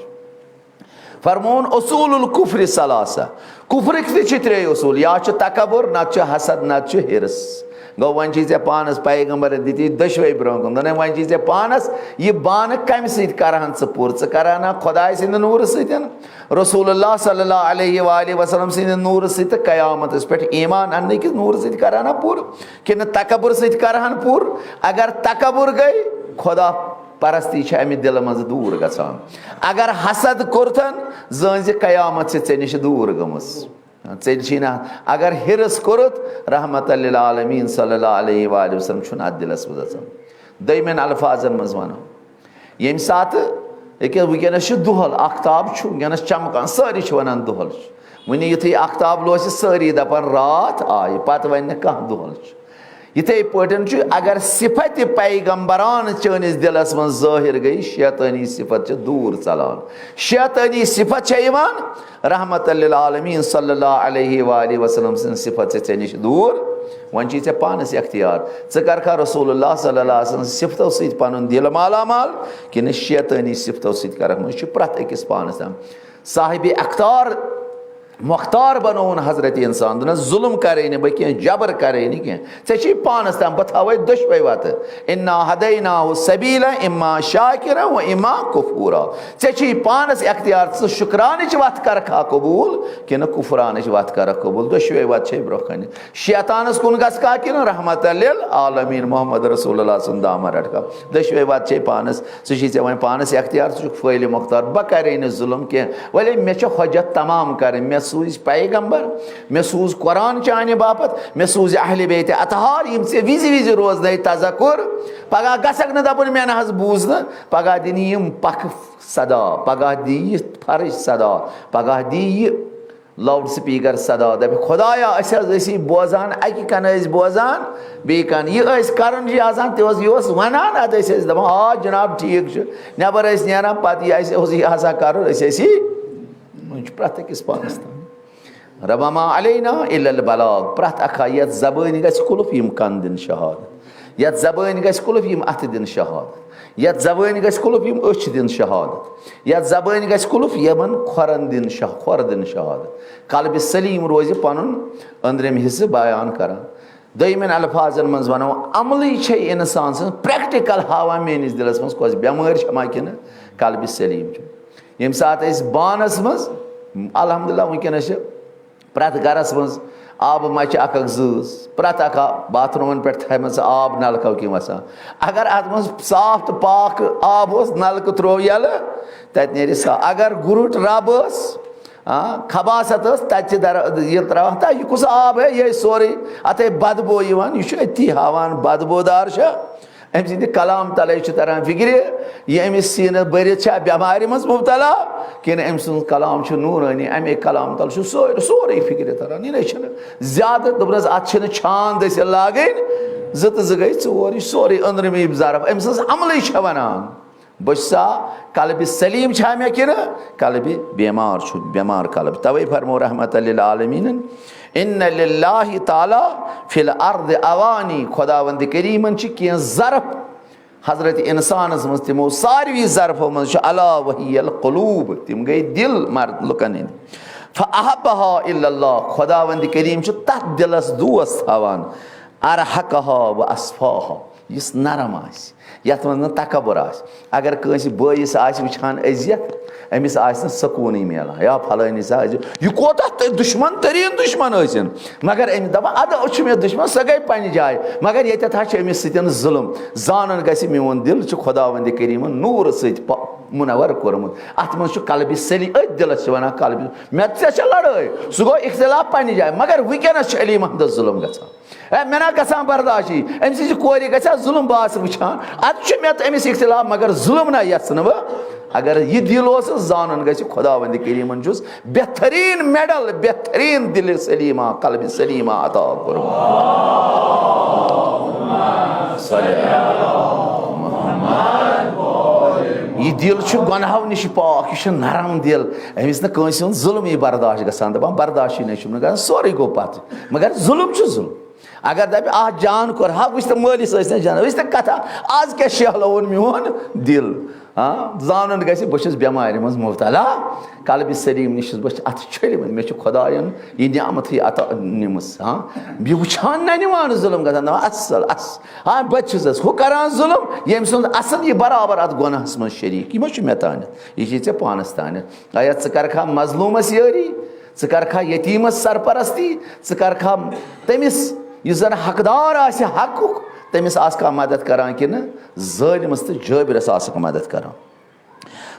فرمووُن، اصول الکفر ثلاثہ۔ کفرٕکۍ تہِ چھِ ترٛے اصول، یا چھُ تکبر، نتہٕ چھُ حسد، نتہٕ چھُ حرص۔ گوٚو، وۄنۍ چھِ ژےٚ پانس پیغمبرن دِتۍ دۄشوے برونٛہہ کُن۔ دوٚپُن، وۄنۍ چھِ ژےٚ پانس یہِ بانہٕ کمہِ سۭتۍ کرہن ژٕ پوٗرٕ؟ ژٕ کرہنا خۄداے سٕنٛدِ نوٗرٕ سۭتۍ، رسول اللہ صلی اللہ علیہ وآلہ وسلم سٕنٛدِ نوٗرٕ سۭتۍ تہٕ قیامتس پٮ۪ٹھ ایمان اننہٕ کِس نوٗرٕ سۭتۍ کرہنا پوٗرٕ، کِنہٕ تکبر سۭتۍ کرہن پوٗرٕ؟ اگر تکبر گٔے، خدا پرستی چھِ امہِ دلہٕ منٛزٕ دوٗر گژھان۔ اگر حسد کوٚرتھن، زٲنۍ زِ قیامت چھِ ژےٚ نِش دوٗر گٔمٕژ۔ ژےٚ چھِی نہٕ، اگر حرص کوٚرُتھ، رحمت للعالمین صلی اللہ علیہ وآلہ وسلم چھُنہٕ اتھ دلس منٛز اژان۔ دوٚیمٮ۪ن الفاظن منٛز ونو، ییٚمہِ ساتہٕ، ییٚکیٛاہ وٕنکیٚنس چھُ دۄہل، آختاب چھُ وٕنکیٚنس چمکان، سٲری چھِ ونان دۄہل چھُ۔ وٕنہِ یُتھُے آختاب لوسہِ، سٲری دپان راتھ آیہِ، پتہٕ ونہِ نہٕ کانٛہہ دۄہل چھُ۔ یِتھے پٲٹھۍ چھُ، اگر صفت پیغمبران چٲنِس دلس منٛز ظٲہر گٔے، شیطٲنی صفت چھِ دوٗر ژلان۔ شیطٲنی صفت چھےٚ یِوان رحمت للعالمین صلی اللہ علیہ وآلہ وسلم سٕنٛز صفت چھِ ژےٚ نِش دوٗر۔ وۄنۍ چھُے ژےٚ پانس اختیار، ژٕ کرکھا رسول اللہ صلی اللہ علیہ وسلم سٕنٛز صفتو سۭتۍ پنُن دل مالا مال، کِنہٕ شیطٲنی صفتو سۭتۍ کرکھ؟ وۄنۍ چھُ پرٛٮ۪تھ أکِس پانس تام۔ صاحب اختار مختار بنووُن حضرت انسان، دوٚپنس، ظلم کرے نہٕ بہٕ کینٛہہ، جبر کرے نہٕ کینٛہہ، ژےٚ چھُے پانس تام، بہٕ تھاوے دۄشوے وتہٕ، انا ہدیناہ السبیل اما شاکرا و اما کفورا۔ ژےٚ چھُے پانس اختیار، ژٕ شکرانٕچ وتھ کرکھا قبول کِنہٕ کفرانٕچ وتھ کرکھ قبول، دۄشوے وتہٕ چھے برونٛہہ کنہِ۔ شیطانس کُن گژھکھا کِنہٕ رحمت للعالمین محمد رسول اللہ سُنٛد دامن رٹکھا؟ دۄشوے وتہٕ چھے پانس۔ ژٕ چھُے ژےٚ وۄنۍ پانس اختیار، ژٕ چھُکھ فٲعلِ مختار۔ بہٕ کرے نہٕ ظلم کینٛہہ، ولے مےٚ چھےٚ حجت تمام کرٕنۍ۔ مےٚ سوٗزۍ پیغمبر، مےٚ سوٗز قرآن چانہِ باپتھ، مےٚ سوٗزۍ اہلِ بیتِ اطہار، یِم ژےٚ وِزِ وِزِ روزنَے تذکر۔ پگاہ گژھکھ نہٕ دپُن، مےٚ نہ حظ بوٗز نہٕ۔ پگاہ دِنہِ یِم پکھ صدا، پگاہ دِیہِ یہِ فرٕچ صدا، پگاہ دِیہِ یہِ لاؤڈ سپیکر صدا، دپہِ، خدایا، أسۍ حظ ٲسی بوزان، اکہِ کنہٕ ٲسۍ بوزان، بیٚیہِ کنہٕ۔ یہِ ٲسۍ کرُن چھُ آسان، تہِ اوس، یہِ اوس ونان، ادٕ ٲسۍ أسۍ دپان، آ جناب، ٹھیٖک چھُ۔ نٮ۪بر ٲسۍ نیران، پتہٕ یہِ اسہِ اوس یہِ آسان کرُن، أسۍ ٲسی، وۄنۍ چھُ پرٛٮ۪تھ أکِس پانس تام۔ ربما علینا الا البلاغ، پرٛٮ۪تھ اکھ، یتھ زبٲنۍ گژھِ قلف، یِم کن دِن شہادت، یتھ زبٲنۍ گژھِ قلف، یِم اتھٕ دِن شہادت، یتھ زبٲنۍ گژھِ قلف، یِم أچھ دِن شہادت، یتھ زبٲنۍ گژھِ قلف، یِمن کھۄرن دِن شہ-، کھۄر دِن شہادت۔ قلبِ سلیم روزِ پنُن أنٛدرِم حصہٕ بیان کران۔ دوٚیمٮ۪ن الفاظن منٛز ونو، عملی چھے انسان سٕنٛز پریکٹیکل ہاوان میٲنِس دِلس منٛز کۄس بٮ۪مٲرۍ چھےٚ ما کِنہٕ قلبِ سلیم چھُ۔ ییٚمہِ ساتہٕ أسۍ بانس منٛز، الحمدللہ، وٕنکیٚنس چھِ پرٛٮ۪تھ گرس منٛز آبہٕ مچہِ اکھ اکھ زٕ، پرٛٮ۪تھ اکھ آ-، باتھ روٗمن پٮ۪ٹھ تھایمژٕ آب نلکو کِنۍ وسان۔ اگر اتھ منٛز صاف تہٕ پاک آب اوس، نلکہٕ تروو یلہٕ، تتہِ نیرِ صاف۔ اگر گُرُٹ رب ٲس، آ، خباثت ٲس، تتہِ چھِ در-، یہِ تراوان، تہ یہِ کُس آب ہے، یہِ ہے سورُے، اتھ ہے بدبو یِوان، یہِ چھُ أتی ہاوان بدبودار چھُ۔ أمۍ سٕنٛدِ کلام تلے چھُ تران فکرِ، یہِ أمِس سیٖنہٕ بٔرِتھ چھا بٮ۪مارِ منٛز مبتلا، کِنہٕ أمۍ سُنٛد کلام چھُ نوٗرٲنی، اَمے کلام تل چھُ سورُے، سورُے فکرِ تران۔ یہِ نَے چھُنہٕ زیادٕ، دوٚپنَس، اَتھ چھِنہٕ چھان دٔسِل لاگٕنۍ، زٕ تہٕ زٕ گٔے ژور، یہِ چھُ سورُے أنٛدرِمٕے ظرف۔ أمۍ سٕنٛز عملٕے چھےٚ وَنان۔ بہٕ چھُسا قلبِ سلیم چھا مےٚ کِنہٕ قلبِ بٮ۪مار چھُ، بٮ۪مار قلب؟ توے فرمو رحمت للعالمین، ان للہ تعالی فی الارض اوانی، خداوند کریمن چھِ کینٛہہ ظرف حضرت انسانس منٛز، تِمو ساروی ظرفو منٛز چھُ الا وہی القلوب، تِم گٔے دل مرد لُکن ہٕنٛدۍ۔ فاحبہا الا اللہ، خداوند کریم چھُ تتھ دلس دوست تھاوان، ارحقہا و اصفاہا، یُس نرم آسہِ، یتھ منٛز نہٕ تکبر آسہِ۔ اگر کٲنٛسہِ بٲیِس آسہِ وٕچھان اذیت، أمِس آسہِ نہٕ سکوٗنٕے میلان، یا فلٲنِس آسہِ، یہِ کوتاہ تہِ دُشمن تریٖن دُشمن ٲسِن، مگر أمِس دپان، ادٕ چھُ مےٚ دُشمن، سۄ گٔے پننہِ جایہِ، مگر ییٚتٮ۪تھ ہا چھُ أمِس سۭتۍ ظُلم۔ زانُن گژھِ، میون دل چھُ خداوند کریمن نوٗرٕ سۭتۍ پ-، منور کوٚرمُت۔ اتھ منٛز چھُ قلبِ سلی-، أتھۍ دلس چھِ ونان قلبِ، مےٚ تہٕ ژےٚ چھےٚ لڑٲے، سُہ گوٚو اختلاف پننہِ جایہِ، مگر وٕنکیٚنس چھُ علی محمدس ظُلم گژھان۔ ہے، مےٚ نا گژھان برداشی، أمۍ سٕنٛزِ کورِ گژھِ ہا ظُلم، بہٕ آسہٕ وٕچھان۔ اتھ چھُ مےٚ تہٕ أمِس اختلاف، مگر ظُلم نا یژھٕ نہٕ بہٕ۔ اگر یہِ دِل اوس، زانُن گژھِ خداوند کریمن چھُس بہترین میڈل، بہترین دِلِ سلیمہ، قلبِ سلیمہ عطا کوٚرمُت۔ یہِ دِل چھُ گۄناہو نِش پاک، یہِ چھُ نرم دِل، أمِس نہٕ کٲنٛسہِ ہُنٛد ظُلمٕے برداشت گژھان، دپان برداشٕے نَے چھُم نہٕ گژھان، سورُے گوٚو پتہٕ، مگر ظُلم چھُ ظُلم۔ اگر دَپہِ، "اَتھ جان کوٚر ہا، وٕچھ تہٕ مٲلِس ٲسۍ نہٕ جان، وٕچھ تہٕ کَتھا، آز کیٛاہ شیہلووُن میون دِل؟" ہاں، زانُن گژھِ، بہٕ چھُس بٮ۪مارِ منٛز مُبتلا۔ قلبِ سلیم نِش چھُس بہٕ اَتھ چھٔلمٕژ، مےٚ چھُ خۄدایَن یہِ نعمتٕے عطا نِمٕژ۔ ہاں، یہِ وٕچھان نہ نِوان ظُلم گژھان، دَپان، "اَصٕل، اَصٕل، ہاں، بہٕ تہِ چھُس حظ ہُہ کَران ظُلم، ییٚمۍ سُنٛد اَصٕل یہِ برابر اَتھ گۄناہَس منٛز شریٖک، یہِ ما چھُ مےٚ تانٮ۪تھ، یہِ چھِ ژےٚ پانَس تانٮ۪تھ۔" آیا ژٕ کَرکھا مظلوٗمَس یٲری؟ ژٕ کَرکھا یتیٖمَس سرپرستی؟ ژٕ کَرکھا تٔمِس، یُس زَن حقدار آسہِ حقُک، تٔمِس آسکھا مدد کران کِنہٕ ظٲلمَس تہٕ جٲبرَس آسکھ مدد کران؟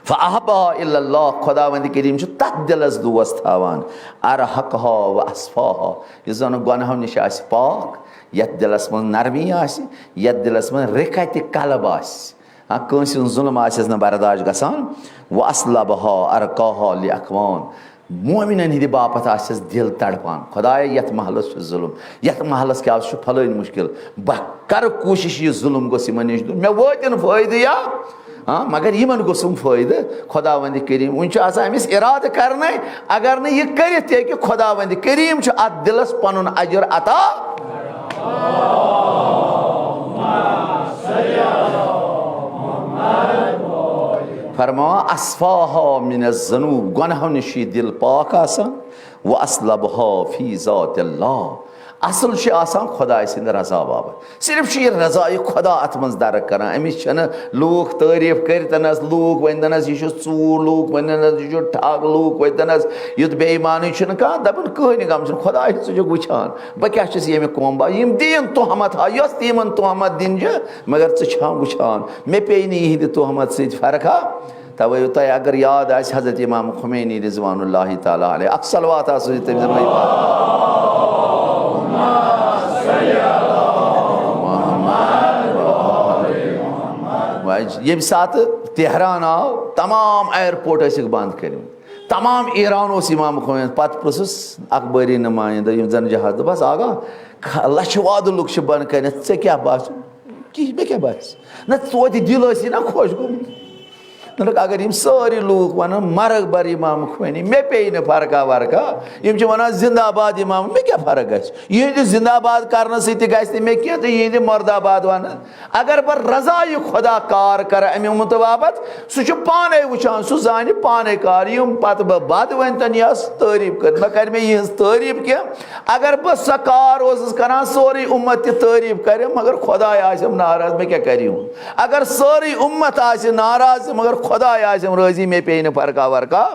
فَأَحَبَّهَا إِلَّا اللَّهُ، خۄداوندِ کریٖم چھُ تَتھ دِلَس دوست تھاوان، أَرْحَقَهَا وَأَصْفَاهَا، یُس زَن گۄناہو نِش آسہِ پاک، یَتھ دِلَس منٛز نرمی آسہِ، یَتھ دِلَس منٛز رِقَتِ قلب آسہِ۔ ہاں، کٲنٛسہِ ہُنٛد ظُلم آسٮ۪س نہٕ برداش گژھان۔ وَأَصْلَبَهَا أَرْقَاهَا لِأَخْوَانِ، مومِنَن ہِنٛدِ باپتھ آسٮ۪س دِل تڑپان، خۄدایا، یَتھ محلَس چھُ ظُلم، یَتھ محلَس کیٛاہ چھُ پھلٲنۍ مُشکِل، بہٕ کَرٕ کوٗشِش یہِ ظُلم گوٚژھ یِمَن نِش دیُن، مےٚ وٲتِن فٲیدٕ یا، ہاں، مگر یِمَن گوٚژھُم فٲیدٕ۔ خۄداوندِ کریٖم، وٕنہِ چھُ آسان أمِس اِرادٕ کَرنَے، اگر نہٕ یہِ کٔرِتھ تہِ ہیٚکہِ، خۄداوندِ کریٖم چھُ اَتھ دِلَس پَنُن اجر عطا۔ فرماوان، اصفاہا من الذنوب، گۄناہو نِش چھُ یہِ دِل پاک آسان، و اصلبہا فی ذات اللہ، اصل چھُ آسان خۄداے سٕنٛدِ رضا باپتھ۔ صرف چھُ یہِ رضایہِ خۄدا اتھ منٛز درک کران۔ أمِس چھنہٕ لوٗکھ تعریٖف کٔرتنس، لوٗکھ ؤنتنس، "یہِ چھُ ژوٗر"، لوٗکھ ؤنتنس، "یہِ چھُ ٹھگ"، لوٗکھ ؤنتنس، "یُتھ بے ایمانٕے چھُنہٕ کانٛہہ"، دپان، "کٕہٕنۍ غم چھُنہٕ، خۄداے ہسا چھُ وٕچھان، بہٕ کیٛاہ چھُس ییٚمہِ قومہٕ با-، یِم دِیِن تہمت ہا، یۄس تہِ یِمن تہمت دِنۍ چھِ، مگر ژٕ چھَکھ وٕچھان، مےٚ پیٚیہِ نہٕ یِہِنٛدِ تہمت سۭتۍ فرقا۔" توے تۄہہِ اگر یاد آسہِ، حضرت امام خمینی رضوان اللہ تعالیٰ علیہ، اکھ صلوات آسو یہِ تٔمۍ زن۔ ییٚمہِ ساتہٕ تہران آو، تمام ایئرپورٹ ٲسِکھ بند کٔرمٕتۍ، تمام ایران اوس امام خمینی۔ پتہٕ پرٛژھُس اخبٲری نمایندٕ، یِم زن جہاز، دوٚپُس، "آغا، خ-، لچھِ وادٕ لُکھ چھِ بند کٔرِتھ، ژےٚ کیٛاہ باسیو؟" کِہیٖنۍ، مےٚ کیٛاہ باسہِ؟ نہ، توتہِ دِل ٲسی نہ خۄش گوٚمُت۔ دوٚپُکھ، اگر یِم سٲری لوٗکھ وَنَن، "مرگ بر امام خمینی"، مےٚ پیٚیہِ نہٕ فرقا ورقا۔ یِم چھِ وَنان، "زِندہ باد امام"، مےٚ کیٛاہ فرق گژھِ؟ یِہِنٛدِ زِندہ باد کرنہٕ سۭتۍ تہِ گژھِ نہٕ مےٚ کینٛہہ تہٕ یِہِنٛدِ مُردہ باد وَنہٕ۔ اگر بہٕ رضایہِ خۄدا کار کرٕ اَمہِ اُمتہٕ باپتھ، سُہ چھُ پانے وٕچھان، سُہ زانہِ پانے کار۔ یِم پتہٕ بہٕ بد ؤنۍتن یا تعریٖف کٔرِتھ، نہ کرِ مےٚ یِہٕنٛز تعریٖف کینٛہہ۔ اگر بہٕ سۄ کار اوسُس کران، سورُے اُمت تہِ تعریٖف کرِ، مگر خۄداے آسٮ۪م ناراض، مےٚ کیٛاہ کرِ یِہُنٛد؟ اگر سٲرٕے اُمت آسہِ ناراض، مگر خۄداے آسٮ۪م رٲضی، مےٚ پیٚیہِ نہٕ فرقا ورقا۔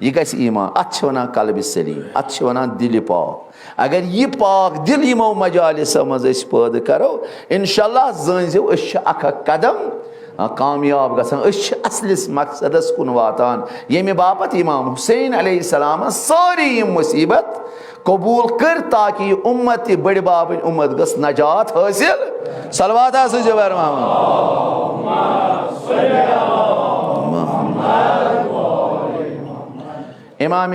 یہِ گژھِ ایمان۔ اتھ چھِ ونان قلبِ سلیم، اتھ چھِ ونان دِلِ پاک۔ اگر یہِ پاک دِل یِمو مجالسو منٛز أسۍ پٲدٕ کرو، انشاءاللہ زٲنۍزیو، أسۍ چھِ اکھ اکھ قدم کامیاب گژھان۔ أسۍ چھِ اصلِس مقصدس کُن واتان، ییٚمہِ باپتھ امام حسین علیہ السلامن سٲری یِم مصیبت قبول کٔرۍ، تاکہ یہِ اُمت، یہِ بٔڑِ بابٕنۍ اُمت گٔژھ نجات حٲصِل۔ صلوات آسہٕ زبر محمد۔ امام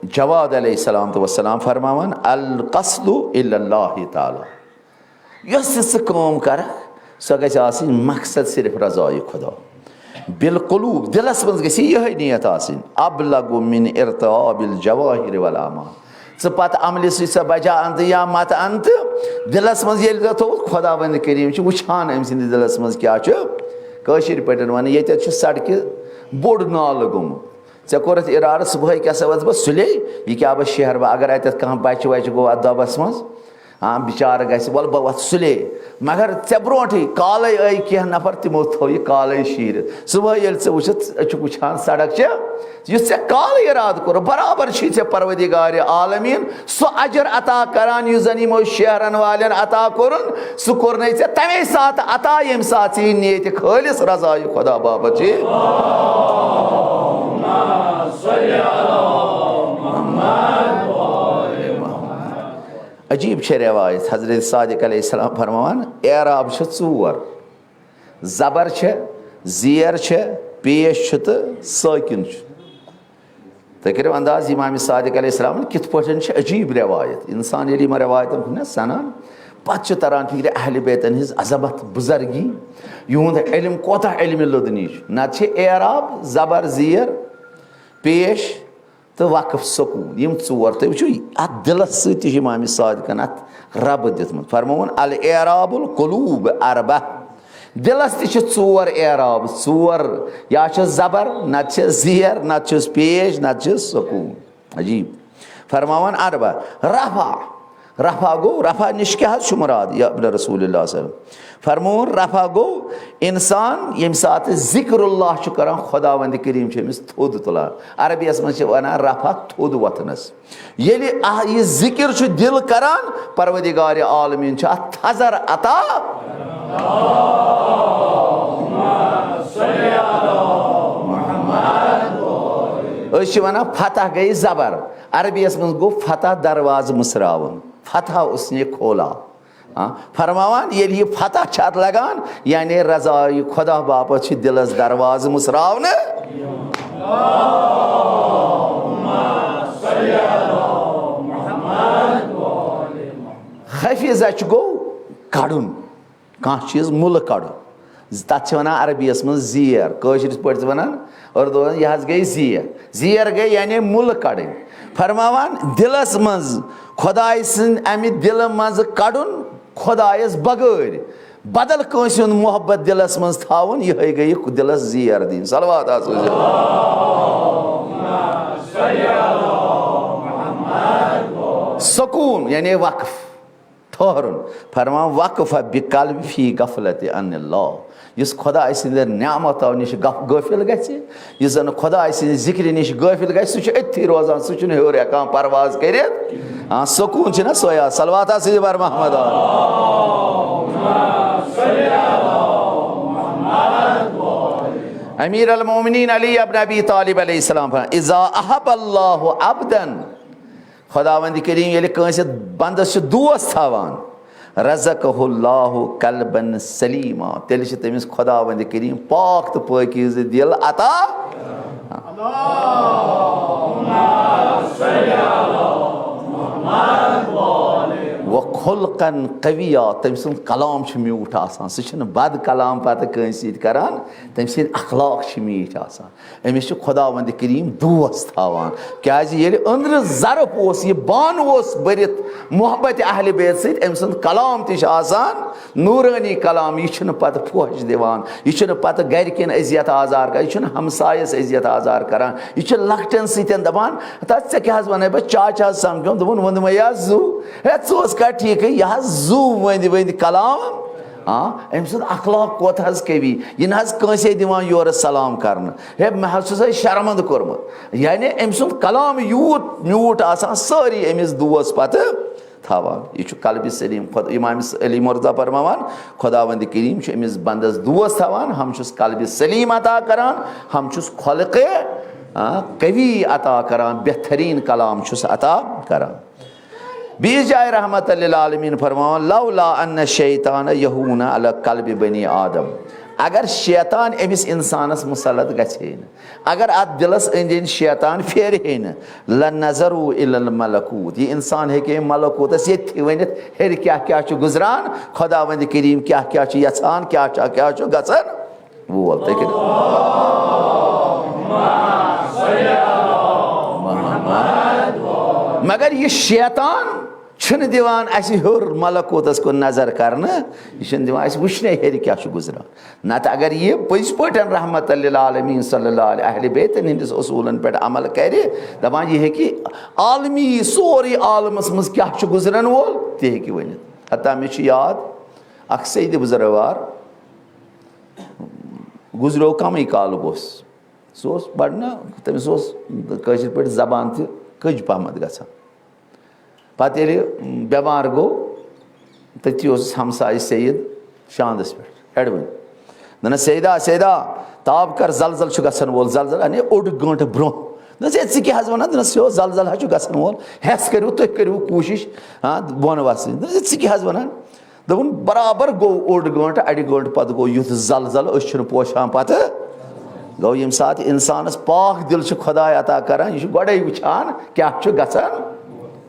جواد علیہ السلام تو والسلام فرماوان، "القصد الی اللہ تعالیٰ"۔ یۄس تہِ ژٕ کٲم کرکھ، سۄ گژھِ آسٕنۍ مقصد صرف رضایہِ خدا۔ بالقلوب، دِلس منٛز گژھِ یِہے نیت آسٕنۍ۔ ابلغ من ارتعاب الجواہر والاعمال۔ ژٕ پتہٕ عملہِ سۭتۍ سۄ بجا انتہٕ یا مت انتہٕ، دِلس منٛز ییٚلہِ ژےٚ تھوٚوُتھ، خداوند کریم چھُ وٕچھان أمۍ سٕنٛدِس دِلس منٛز کیٛاہ چھُ۔ کٲشِر پٲٹھۍ ونہٕ، ییٚتٮ۪تھ چھُ سڑکہِ بوٚڑ نالہٕ گوٚمُت۔ ژےٚ کوٚرُتھ اِرادٕ، صُبحٲے کیٛاہ سا وَسہٕ بہٕ سُلے، یہِ کیٛاہ بہٕ شہر بہٕ، اگر اَتٮ۪تھ کانٛہہ بَچہٕ وَچہٕ گوٚو اَتھ دۄبَس منٛز، آ، بِچارٕ گژھِ، وَلہٕ بہٕ وَتھٕ سُلے۔ مگر ژےٚ برونٛٹھٕے کالَے آے کینٛہہ نفر، تِمو تھوٚو یہِ کالَے شیٖرِتھ۔ صُبحٲے ییٚلہِ ژٕ وٕچھِتھ، أسۍ چھِ وٕچھان سڑک چھِ، یُس ژےٚ کالَے اِرادٕ کوٚرُتھ، برابر چھُے ژےٚ پروردگارِ عالمیٖن سُہ اجر عطا کران، یُس زن یِمو شہرن والٮ۪ن عطا کوٚرُن، سُہ کوٚرنے ژےٚ تمے ساتہٕ عطا، ییٚمہِ ساتہٕ ژےٚ یہِ نیتِ خٲلص رضایہِ خدا باپتھ چھِ۔ عجیب چھےٚ رٮ۪وایت، حضرت صادق علیہ السلام فرماوان، اعراب چھِ ژور۔ زبر چھےٚ، زیر چھےٚ، پیش چھُ تہٕ سٲکِن چھُ۔ تُہۍ کٔرِو انداز، امام صادق علیہ السلام کِتھ پٲٹھۍ چھِ عجیب روایت۔ انسان ییٚلہِ یِمن روایتن ہُنٛد سنان، پتہٕ چھِ تران فکرِ اہل بیتن ہٕنٛز عظمت، بزرگی، یِہُنٛد علم کوتاہ علمِ لدنی چھُ۔ نتہٕ چھِ اعراب، زبر، زیر، پیش، تہٕ وقف سکون، یِم ژور۔ تُہۍ وٕچھِو، اتھ دِلس سۭتۍ تہِ چھُ امام صادقن اتھ رب دیُتمُت۔ فرمووُن، الاعراب القلوب اربع۔ دِلس تہِ چھِ ژور اعراب، ژور، یا چھِ زبر، نتہٕ چھِ زیر، نتہٕ چھُس پیش، نتہٕ چھُس سکون۔ عجیب۔ فرماوان اربع۔ رفع، رفع گوٚو، رفع نِش کیٛاہ حظ چھُ مراد یا ابن رسول اللہ صلی اللہ علیہ وسلم؟ فرمووُن، رفع گوٚو انسان ییٚمہِ ساتہٕ ذکر اللہ چھُ کران، خداوند کریم چھُ أمِس تھوٚد تُلان۔ عربی یس منٛز چھِ ونان رفع، تھوٚد وۄتھنس۔ ییٚلہِ آ-، یہِ ذِکِر چھُ دِل کران، پروردگار عالمیٖن چھُ اَتھ تھزر عطا۔ أسۍ چھِ وَنان فتح گٔے زبر، عربی یس منٛز گوٚو فتح دروازٕ مٕژراوُن، فتح اس نے کھولا۔ ہاں، فرماوان، ییٚلہِ یہِ فتح چھِ اَتھ لگان، یعنی رضایہِ خدا باپتھ چھِ دِلس دروازٕ مٕژراونہٕ۔ خفیضہ چھُ گوٚو کڑُن، کانٛہہ چیٖز مُلہٕ کڑُن۔ تَتھ چھِ وَنان عربی یَس منٛز زیر، کٲشِرِس پٲٹھۍ چھِ وَنان، اردو وَنان، یہِ حظ گٔے زیر۔ زیر گٔے یعنی مُلہٕ کڑٕنۍ۔ فرماوان دِلس منٛز خۄداے سٕنٛدِ اَمہِ دِلہٕ منٛزٕ کڑُن خۄدایس بغٲر، بدل کٲنٛسہِ ہُنٛد محبت دِلس منٛز تھاوُن، یِہوٚے گٔے دِلس زیر دِنۍ۔ صلوات آسو زیر۔ سکوٗن یعنی وقف، ٹھہرُن۔ فرمان، وقف بقلب فی غفلت عن اللہ۔ یُس خداے سٕنٛدِ نعمتو نِش غف-، غٲفِل گژھِ، یُس زن خداے سٕنٛدِ ذِکرِ نِش غٲفِل گژھِ، سُہ چھُ أتھی روزان، سُہ چھُنہٕ ہیوٚر ہٮ۪کان پرواز کٔرِتھ۔ ہاں، سکوٗن چھُنہ سۄے آسان۔ صلوات آسہِ یہِ بر محمد۔ امیر المومنین علی ابن ابی طالب علیہ السلام فرماوان، اذا احب اللہ عبدا، خداوند کریم ییٚلہِ کٲنٛسہِ بندس چھُ دوست تھاوان، رزقہ اللہ قلبا سلیما، تیٚلہِ چھِ تٔمِس خداوند کریم پاک تہٕ پٲکیٖزٕ دِل عطا۔ و خلقا قویا، تٔمۍ سُنٛد کلام چھُ میوٗٹھ آسان، سُہ چھُنہٕ بد کلام پتہٕ کٲنٛسہِ سۭتۍ کران، تٔمۍ سٕنٛدۍ اخلاق چھِ میٖٹھۍ آسان۔ أمِس چھُ خداوند کریم دوست تھاوان، کیازِ ییٚلہِ أنٛدرٕ ظرف اوس، یہِ بانہٕ اوس بٔرِتھ محبت اہل بیت سۭتۍ، أمۍ سُنٛد کلام تہِ چھُ آسان نورانی کلام، یہِ چھُنہٕ پتہٕ فوش دِوان، یہِ چھُنہٕ پتہٕ گرِکٮ۪ن اذیت آزار کران، یہِ چھُنہٕ ہمسایس اذیت آزار کران، یہِ چھُ لۄکٹٮ۪ن سۭتۍ دپان، ہتا ژےٚ کیٛاہ حظ ونَے بہٕ، چاچا حظ سمکھیوم، دوٚپُن، ووٚنمَے یا زُو، ہے ژٕ اوسکھا ٹھیٖکھٕے، یہِ حظ زُو ؤنٛدۍ ؤنٛدۍ کلام۔ آ، أمۍ سُنٛد اخلاق کوت حظ قوی، یہِ نہ حظ کٲنٛسے دِوان یورٕ سلام کرنہٕ۔ ہے، مےٚ حظ چھُ سا شرمند کوٚرمُت۔ یعنی أمۍ سُنٛد کلام یوٗت میوٗٹھ آسان، سٲری أمِس دوس پتہٕ تھاوان۔ یہِ چھُ قلبِ سلیم۔ خۄد-، امام علی مرتضیٰ فرماوان، خداوند کریم چھُ أمِس بندس دوس تھاوان، ہم چھُس قلبِ سلیم عطا کران، ہم چھُس خلقِ، آ، قوی عطا کران، بہترین کلام چھُس عطا کران۔ بیٚیِس جایہِ رحمت للعالمین فرماوان، لولا ان الشیطان یہون علی قلب بنی آدم، اگر شیطان أمِس انسانس مسلط گژھِ ہے نہٕ، اگر اتھ دلس أنٛدۍ أنٛدۍ شیطان پھیرِ ہے نہٕ، لنظروا الی الملکوت، یہِ انسان ہیٚکہِ ہے ملکوتس ییٚتھی ؤنِتھ، ہیٚرِ کیٛاہ کیٛاہ چھُ گُزران، خداوند کریم کیٛاہ کیٛاہ چھُ یژھان، کیٛاہ چھُ، کیٛاہ چھُ گژھان۔ وول تُہۍ کٔرِو۔ مگر یہِ شیطان چھُنہٕ دِوان اَسہِ ہیوٚر ملکوتس کُن نظر کرنہٕ، یہِ چھُنہٕ دِوان اَسہِ وٕچھنَے ہیٚرِ کیٛاہ چھُ گُزران۔ نتہٕ اگر یہِ پٔزۍ پٲٹھۍ رحمت للعالمین صلی اللہ علیہ اہل بیتن ہٕنٛدِس اصوٗلن پٮ۪ٹھ عمل کرِ، دپان یہِ ہیٚکہِ عالمی، سورُے عالمس منٛز کیٛاہ چھُ گُزرن وول، تہِ ہیٚکہِ ؤنِتھ۔ حتیٰ مےٚ چھُ یاد، اکھ سیدِ بزرگوار گُزریو کمٕے کال گوٚژھ۔ سُہ اوس بڑٕ نہ، تٔمِس اوس کٲشِر پٲٹھۍ زبان تہِ کٔج پہمتھ گژھان۔ پتہٕ ییٚلہِ بٮ۪مار گوٚو، تٔتی اوسُس ہمسایہِ سید شاندس پٮ۪ٹھ، اٮ۪ڈوٕنۍ۔ دوٚپنس، "سیدا، سیدا، تاب کر، زلزل چھُ گژھن وول، زلزل"، یعنی اوٚڑ گٲنٹہٕ برونٛہہ۔ دوٚپنس، "ہے، ژٕ کیٛاہ حظ ونان؟" دوٚپنس، "یہِ اوس زلزل حظ چھُ گژھن وول، ہٮ۪س کٔرِو، تُہۍ کٔرِو کوٗشِش، ہاں، بۄن وسنٕچ۔" دوٚپنس، "ژٕ کیٛاہ حظ ونان؟" دوٚپُن، برابر گوٚو اوٚڑ گٲنٛٹہٕ، اَڑِ گٲنٛٹہٕ پتہٕ گوٚو یُتھ زلزلہٕ، أسۍ چھِنہٕ پوشان پتہٕ۔ گوٚو ییٚمہِ ساتہٕ اِنسانَس پاک دِل چھُ خۄداے عطا کران، یہِ چھُ گۄڈَے وٕچھان کیٛاہ چھُ گژھان۔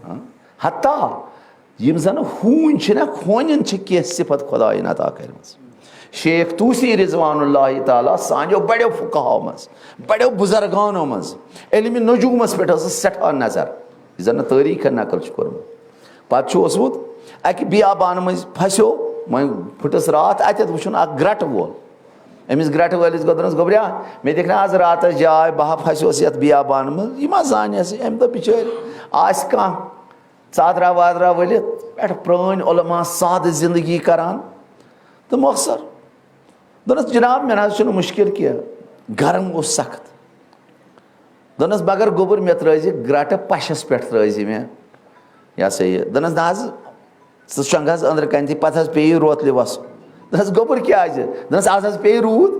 ہاں؟ حتیٰ یِم زَن ہوٗنۍ چھِنہ، ہونٮ۪ن چھِ کینٛہہ صفت خۄدایَن عطا کٔرمٕژ۔ شیخ طوسی رضوان اللہ تعالیٰ سانیو بڑیو فقہاو منٛز، بڑیو بزرگانو منٛز، علمِ نجومس پٮ۪ٹھ ٲسٕس سٮ۪ٹھاہ نظر، یہِ زَن نہٕ تٲریٖخن نقل چھُ کوٚرمُت۔ پتہٕ چھُ اوسمُت اَکہِ بیابانہٕ مٔنٛزۍ پھسیو، وۄنۍ پھٕٹٕس راتھ اَتٮ۪تھ وٕچھُن اَکھ گرٛٹہٕ وول۔ أمِس گرٛٹہٕ وٲلِس گوٚو، دوٚپنَس، "گوٚبریا، مےٚ دِکھ نا آز راتَس جاے، بہٕ ہا پھسیوس یَتھ بیابانہٕ منٛز، یہِ ما زانٮ۪س؟" أمۍ دوٚپ، "بِچٲرۍ، آسہِ کانٛہہ ژادرا وادرا ؤلِتھ، پٮ۪ٹھ پرٛٲنۍ علماء سادٕ زندگی کران تہٕ مۄخصر۔" دوٚپنَس، "جناب، مےٚ نہ حظ چھُنہٕ مُشکِل کینٛہہ۔" گرم اوس سخت۔ دوٚپنَس، "مگر گوٚبُر، مےٚ ترٛٲوزِ گرٛٹہٕ پَشَس پٮ۪ٹھ ترٛٲوزِ مےٚ، یہِ ہسا یہِ۔" دوٚپنَس، "نہ حظ، ژٕ شۄنٛگ حظ أنٛدرٕ کَنہِ تہِ، پَتہٕ حظ پیٚیہِ روتلہِ وَسُن۔" دوٚپنَس، "گوٚبُر کیٛازِ؟" دوٚپنَس، "آز حظ پیٚیہِ روٗد۔"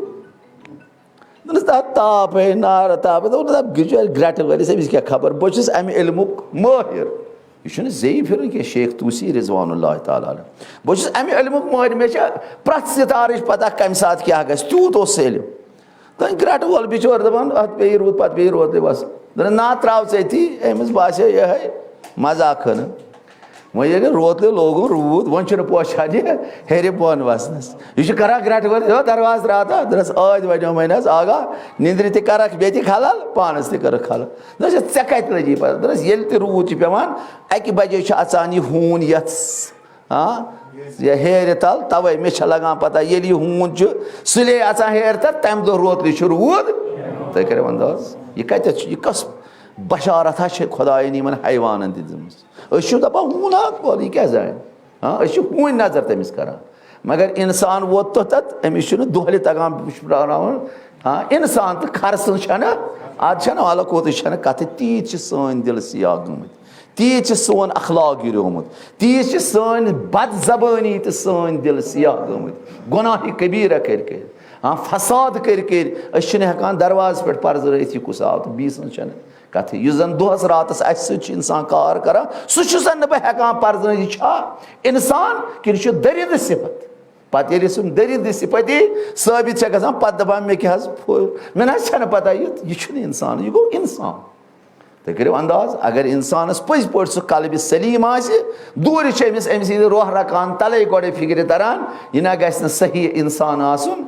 دوٚپنَس، "تَتھ تاپھ ہے، نارٕ تاپھ ہے۔" دوٚپُن، "دَپ گِچو گرٛٹہٕ وٲلِس، أمِس کیٛاہ خبر؟ بہٕ چھُس اَمہِ علمُک مٲہِر۔" یہِ چھُنہٕ زیٚیہِ پھِرُن کینٛہہ، شیخ طوسی رضوان اللہ تعالیٰ علیہ۔ "بہٕ چھُس اَمہِ علمُک مٲہِر، مےٚ چھےٚ پرٛٮ۪تھ سِتارٕچ پَتہ، کَمہِ ساتہٕ کیٛاہ گژھِ۔" تیوٗت اوس سُہ علم۔ تہٕ گرٛٹہٕ وول بِچور دَپان، "اَتھ پیٚیہِ روٗد، پَتہٕ پیٚیہِ روتلہِ وَسُن۔" دوٚپُن، "نہ، ترٛاو ژٕ أتی، أمِس باسیو یِہوٚے مذاق ہٕنہٕ۔" وۄنۍ ییٚلہِ روتلہِ لوگُن روٗد، وۄنۍ چھُنہٕ پوشان یہِ ہیٚرِ بۄن وَسنَس۔ یہِ چھُ کَران گرٛٹہٕ وٲلِس، "یو، دروازٕ ترٛاو تہٕ۔" دوٚپنَس، "ٲدۍ وَنیو مےٚ نہ حظ آغا، نِندرِ تہِ کَرَکھ، بیٚیہِ تہِ خلل، پانَس تہِ کٔرٕکھ خلل۔" دوٚپنَس، "ژےٚ کَتہِ لٔجی پَتہ؟" دوٚپنَس، "ییٚلہِ تہِ روٗد چھُ پٮ۪وان، اَکہِ بجے چھُ اَژان یہِ ہوٗن یَتھ، ہاں، یہِ ہیرِ تَل، تَوَے مےٚ چھےٚ لَگان پَتہ، ییٚلہِ یہِ ہوٗن چھُ سُلے اَژان ہیرِ تَل، تَمہِ دۄہ روتلہِ چھُ روٗد۔" تُہۍ کٔرِو انداز، یہِ کَتٮ۪تھ چھُ، یہِ کۄس بشارت ہا چھِ خۄدایَن یِمَن حیوانَن دِژمٕژ؟ أسۍ چھِ دَپان، "ہوٗن ہا کھول، یہِ کیٛاہ زانہِ؟" ہاں، أسۍ چھِ ہوٗنۍ نظر تٔمِس کران۔ مگر اِنسان ووت توٚتَتھ، أمِس چھُنہٕ دۄہلہِ تگان پرٛاوراوُن۔ ہاں، اِنسان تہٕ کھرٕ سٕنٛز چھَنہٕ، اَتھ چھَنہٕ وَلہٕ کوتٕچ چھَنہٕ کَتھٕے۔ تیٖتۍ چھِ سٲنۍ دِلہٕ سیاہ گٔمٕتۍ، تیٖتۍ چھِ سون اخلاق گِریومُت، تیٖتۍ چھِ سٲنۍ بد زبٲنی تہٕ سٲنۍ دِلہٕ سیاہ گٔمٕتۍ۔ گۄناہہِ کبیٖرہ کٔرۍ کٔرۍ، ہاں، فساد کٔرۍ کٔرۍ، أسۍ چھِنہٕ ہٮ۪کان دروازٕ پٮ۪ٹھ پرزٕ رٲیِتھ، یہِ کُس آو تہٕ بیٚیہِ سٕنٛز چھَنہٕ کَتھٕے۔ یُس زَن دۄہَس راتَس اَسہِ سۭتۍ چھُ اِنسان کار کران، سُہ چھُ زَن نہٕ بہٕ ہٮ۪کان پَرزٕنٲوِتھ، یہِ چھا اِنسان کِنہٕ یہِ چھُ دٔرِنٛدٕ صِفت؟ پَتہٕ ییٚلہِ سُہ دٔرِنٛدٕ صِفتی ثٲبِت چھےٚ گژھان، پَتہٕ دَپان، "مےٚ کیٛاہ حظ پھوٚر؟ مےٚ نہ حظ چھَنہٕ پَتہ یہِ، یہِ چھُنہٕ اِنسان، یہِ گوٚو اِنسان۔" تُہۍ کٔرِو انداز، اگر اِنسانَس پٔزۍ پٲٹھۍ سُہ قلبِ سلیم آسہِ، دوٗرِ چھِ أمِس أمۍ سٕنٛدِ روح رکان تَلَے گۄڈَے فِکرِ تَران، یہِ نہ گژھِ نہٕ صحیح اِنسان آسُن۔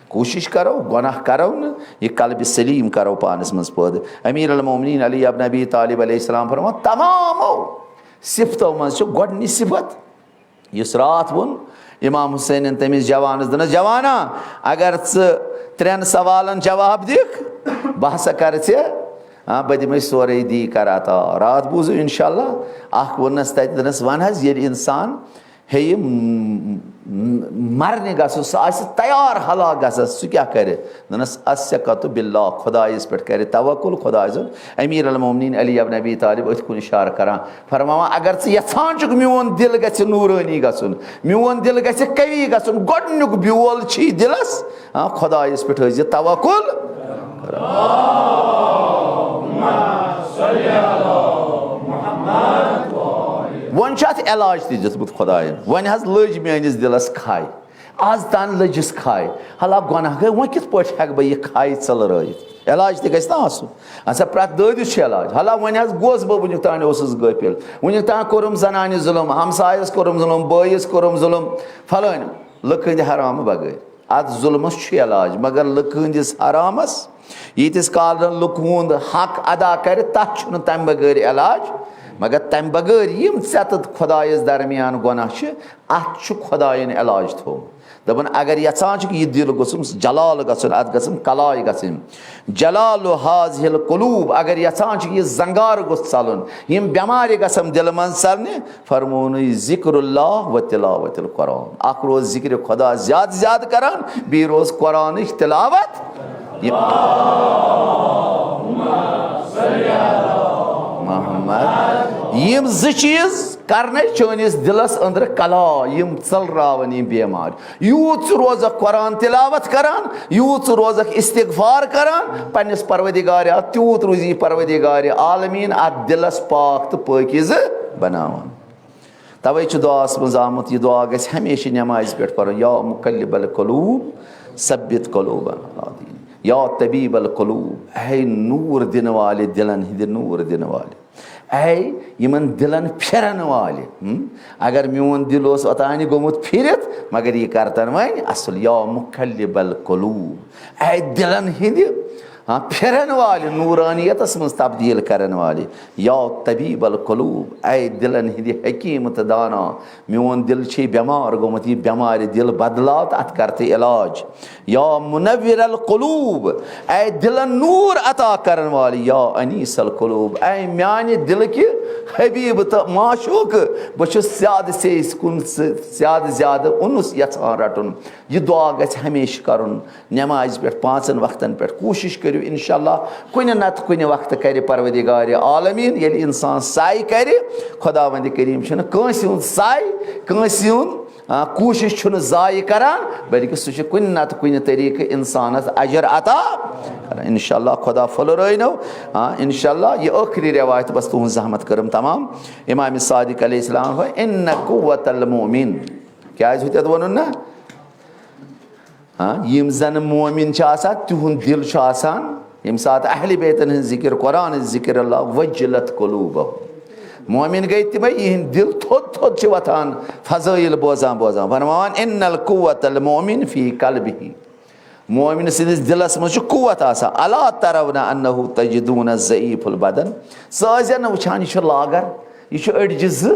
کوٗشِش کرو، گۄناہ کرو نہٕ، یہِ قلبِ سلیم کرو پانس منٛز پٲدٕ۔ امیر المومنین علی ابن ابی طالب علیہ السلام فرماوان، تمامو صفتو منٛز چھِ گۄڈٕنِچ صفت، یُس راتھ ووٚن امام حسینن تٔمِس جوانس، دوٚپنس، "جوانا، اگر ژٕ ترٛٮ۪ن سوالن جواب دِکھ، بہٕ ہسا کرٕ ژےٚ، آ، بہٕ دِمے سورُے دی کر عطا۔" راتھ بوٗزو انشاءاللہ، اکھ ووٚننس تتہِ، دوٚپنس، "ون حظ، ییٚلہِ انسان ہیٚیہِ م-، م-، مرنہِ گژھُن، سُہ آسہِ تیار ہلاک گژھس، سُہ کیٛاہ کرِ؟" دوٚپنس، "الثقۃ باللہ"، خدایس پٮ۪ٹھ کرِ توکل۔ خدایہِ سُنٛد امیر المومنین علی ابن ابی طالب أتھۍ کُن اشارٕ کران، فرماوان، اگر ژٕ یژھان چھُکھ میون دِل گژھِ نورٲنی گژھُن، میون دِل گژھِ قوی گژھُن، گۄڈٕنیُک بیول چھُے دِلس، آ، خدایس پٮ۪ٹھ ٲسۍ زِ توکل۔ وۄنۍ چھُ اتھ علاج تہِ دیُتمُت خدایَن۔ وۄنۍ حظ لٔج میٲنِس دِلس کھے۔ از تام لٔجِس کھے۔ حالہ گۄناہ گٔے، وۄنۍ کِتھ پٲٹھۍ ہٮ۪کہٕ بہٕ یہِ کھے ژٔلرٲوِتھ؟ علاج تہِ گژھِ نا آسُن۔ اچھا، پرٛٮ۪تھ دٲدِس چھُ علاج۔ حالہ وۄنۍ حظ گوس بہٕ، وٕنیُک تام اوسُس غٲفِل۔ وٕنیُک تام کوٚرُم زنانہِ ظُلم، ہمسایَس کوٚرُم ظُلم، بٲیِس کوٚرُم ظُلم، فلٲنۍ۔ لُکہٕ ہٕنٛدِ حرامہٕ بغٲر۔ اتھ ظُلمس چھُ علاج، مگر لُکہٕ ہٕنٛدِس حرامس، ییٖتِس کال نہٕ لُکہٕ ہُنٛد حق ادا کرِ، تتھ چھُنہٕ تمہِ بغٲر علاج۔ مگر تمہِ بغٲر یِم ژےٚ تہٕ خدایس درمیان گۄناہ چھِ، اتھ چھُ خداین علاج تھوٚومُت۔ دپان، اگر یژھان چھُکھ یہِ دِل گوٚژھُم جلال گژھُن، اتھ گژھن کلاے گژھٕنۍ۔ جلال هذه القلوب، اگر یژھان چھُکھ یہِ زنگار گوٚژھ ژلُن، یِم بٮ۪مارِ گژھن دِلہٕ منٛز ژلنہِ، فرمونٕے ذکر اللہ و تلاوت القرآن۔ اکھ روز ذکر خدا زیادٕ زیادٕ کران، بیٚیہِ روز قرآنٕچ تلاوت۔ یہِ محمد، یِم زٕ چیٖز کرنے چٲنِس دِلس أنٛدرٕ کلا، یِم ژٔلراون یِم بیمارِ۔ یوٗت ژٕ روزکھ قرآن تلاوت کران، یوٗت ژٕ روزکھ استغفار کران پننِس پروردگار، تیوٗت روزی پروردگار عالمین اتھ دِلس پاک تہٕ پٲکیزٕ بناوان۔ توے چھُ دعاہس منٛز آمُت، یہِ دعا گژھِ ہمیشہِ نمازِ پٮ۪ٹھ پرُن، یا مقلب القلوب ثبت قلوبنا علی دینک، یا طبیب القلوب، اے نوٗر دِنہٕ والہِ، دِلن ہٕنٛدِ نوٗر دِنہٕ والہِ، اے یِمن دِلن پھِرن والہِ۔ ہم؟ اگر میون دِل اوس اوتانہِ گوٚمُت پھِرِتھ، مگر یہِ کرتن وۄنۍ اصل، یا مقلب القلوب، اے دِلن ہٕنٛدِ ہاں، پھرن والہِ، نورانیتس منٛز تبدیل کرن والہِ۔ یا طبیب القلوب، اے دلن ہندِ حکیم تہٕ دانا، میون دل چھے بٮ۪مار گوٚمُت، یہِ بٮ۪مارِ دل بدلاو تہٕ اتھ کر تہٕ علاج۔ یا منور القلوب، اے دلن نور عطا کرن والہِ۔ یا انیس القلوب، اے میانہِ دلکہِ حبیب تہٕ معشوق، بہٕ چھُس زیادٕ سے کُن، زیادٕ زیادٕ انس یژھان رٹُن۔ یہِ دعا گژھِ ہمیشہِ کرُن۔ نمازِ پٮ۪ٹھ پانٛژن وقتن پٮ۪ٹھ کوٗشِش کٔرِو، انشاءاللہ کُنہِ نتہٕ کُنہِ وقتہٕ کرِ پروردگار عالمین۔ ییٚلہِ انسان سعی کرِ، خداوند کریم چھُنہٕ کٲنٛسہِ ہُنٛد سعی، کٲنٛسہِ ہُنٛد، آ، کوٗشِش چھُنہٕ ضایع کران، بلکہِ سُہ چھُ کُنہِ نتہٕ کُنہِ طریقہٕ انسانس اجر عطا کران۔ انشاءاللہ خدا پھُلرٲینو۔ آ، انشاءاللہ یہِ ٲخری روایت، بس تُہنٛز زحمت کٔرٕم تمام۔ امام صادق علیہ السلام فرموو، "ان قوت المؤمن"، کیازِ ہُتٮ۪تھ ووٚنُن نہ؟ ہاں، یِم زن مومن چھِ آسان، تِہُنٛد دِل چھُ آسان، ییٚمہِ ساتہٕ اہلِ بیتن ہٕنٛز ذِکِر، قرآنٕچ ذِکِر، اللہ وجلت قلوبہم۔ مومن گٔے تِمے، یِہِنٛدۍ دِل تھوٚد تھوٚد چھِ وۄتھان فضٲیِل بوزان بوزان۔ فرماوان، "ان القوت المؤمن فی قلبہ"۔ مومن سٕنٛدِس دِلس منٛز چھُ قوت آسان۔ "الا ترون انہ تجدون ضعیف البدن"۔ ژٕ ٲسۍ زِ نہٕ وٕچھان، یہِ چھُ لاگر، یہِ چھُ أڈجہِ زٕ۔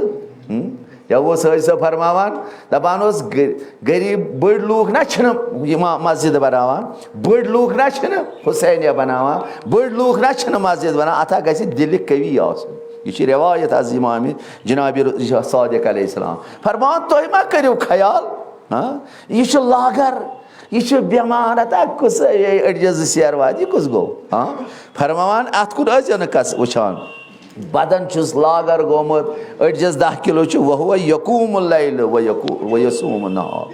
ہم؟ یا اوس حٲجۍ صٲب فرماوان، دپان اوس، گ-، غریب بٔڑۍ لوٗکھ نہ چھِنہٕ یِم مسجد بناوان، بٔڑۍ لوٗکھ نہ چھِنہٕ حسینیہ بناوان، بٔڑۍ لوٗکھ نہ چھِنہٕ مسجد بناوان، اتھ ہا گژھِ دِلہِ قوی آسُن۔ یہِ چھِ روایت از امام جناب صادق علیہ السلام۔ فرماوان، تُہۍ ما کٔرِو خیال، ہاں؟ یہِ چھُ لاگر، یہِ چھُ بٮ۪مار، اتھ ہا کُس أڈجہِ زٕ سیر واتہِ، یہِ کُس گوٚو؟ ہاں؟ فرماوان، اتھ کُن ٲسۍ زیو نہٕ کس وٕچھان۔ بدن چھُس لاگر گوٚمُت، أڈجس دَہ کِلوٗ چھُ، وَہُوَ یَقوٗمُ اللیل وَیَقوٗ-، وَیَصوٗمُ النَّہار۔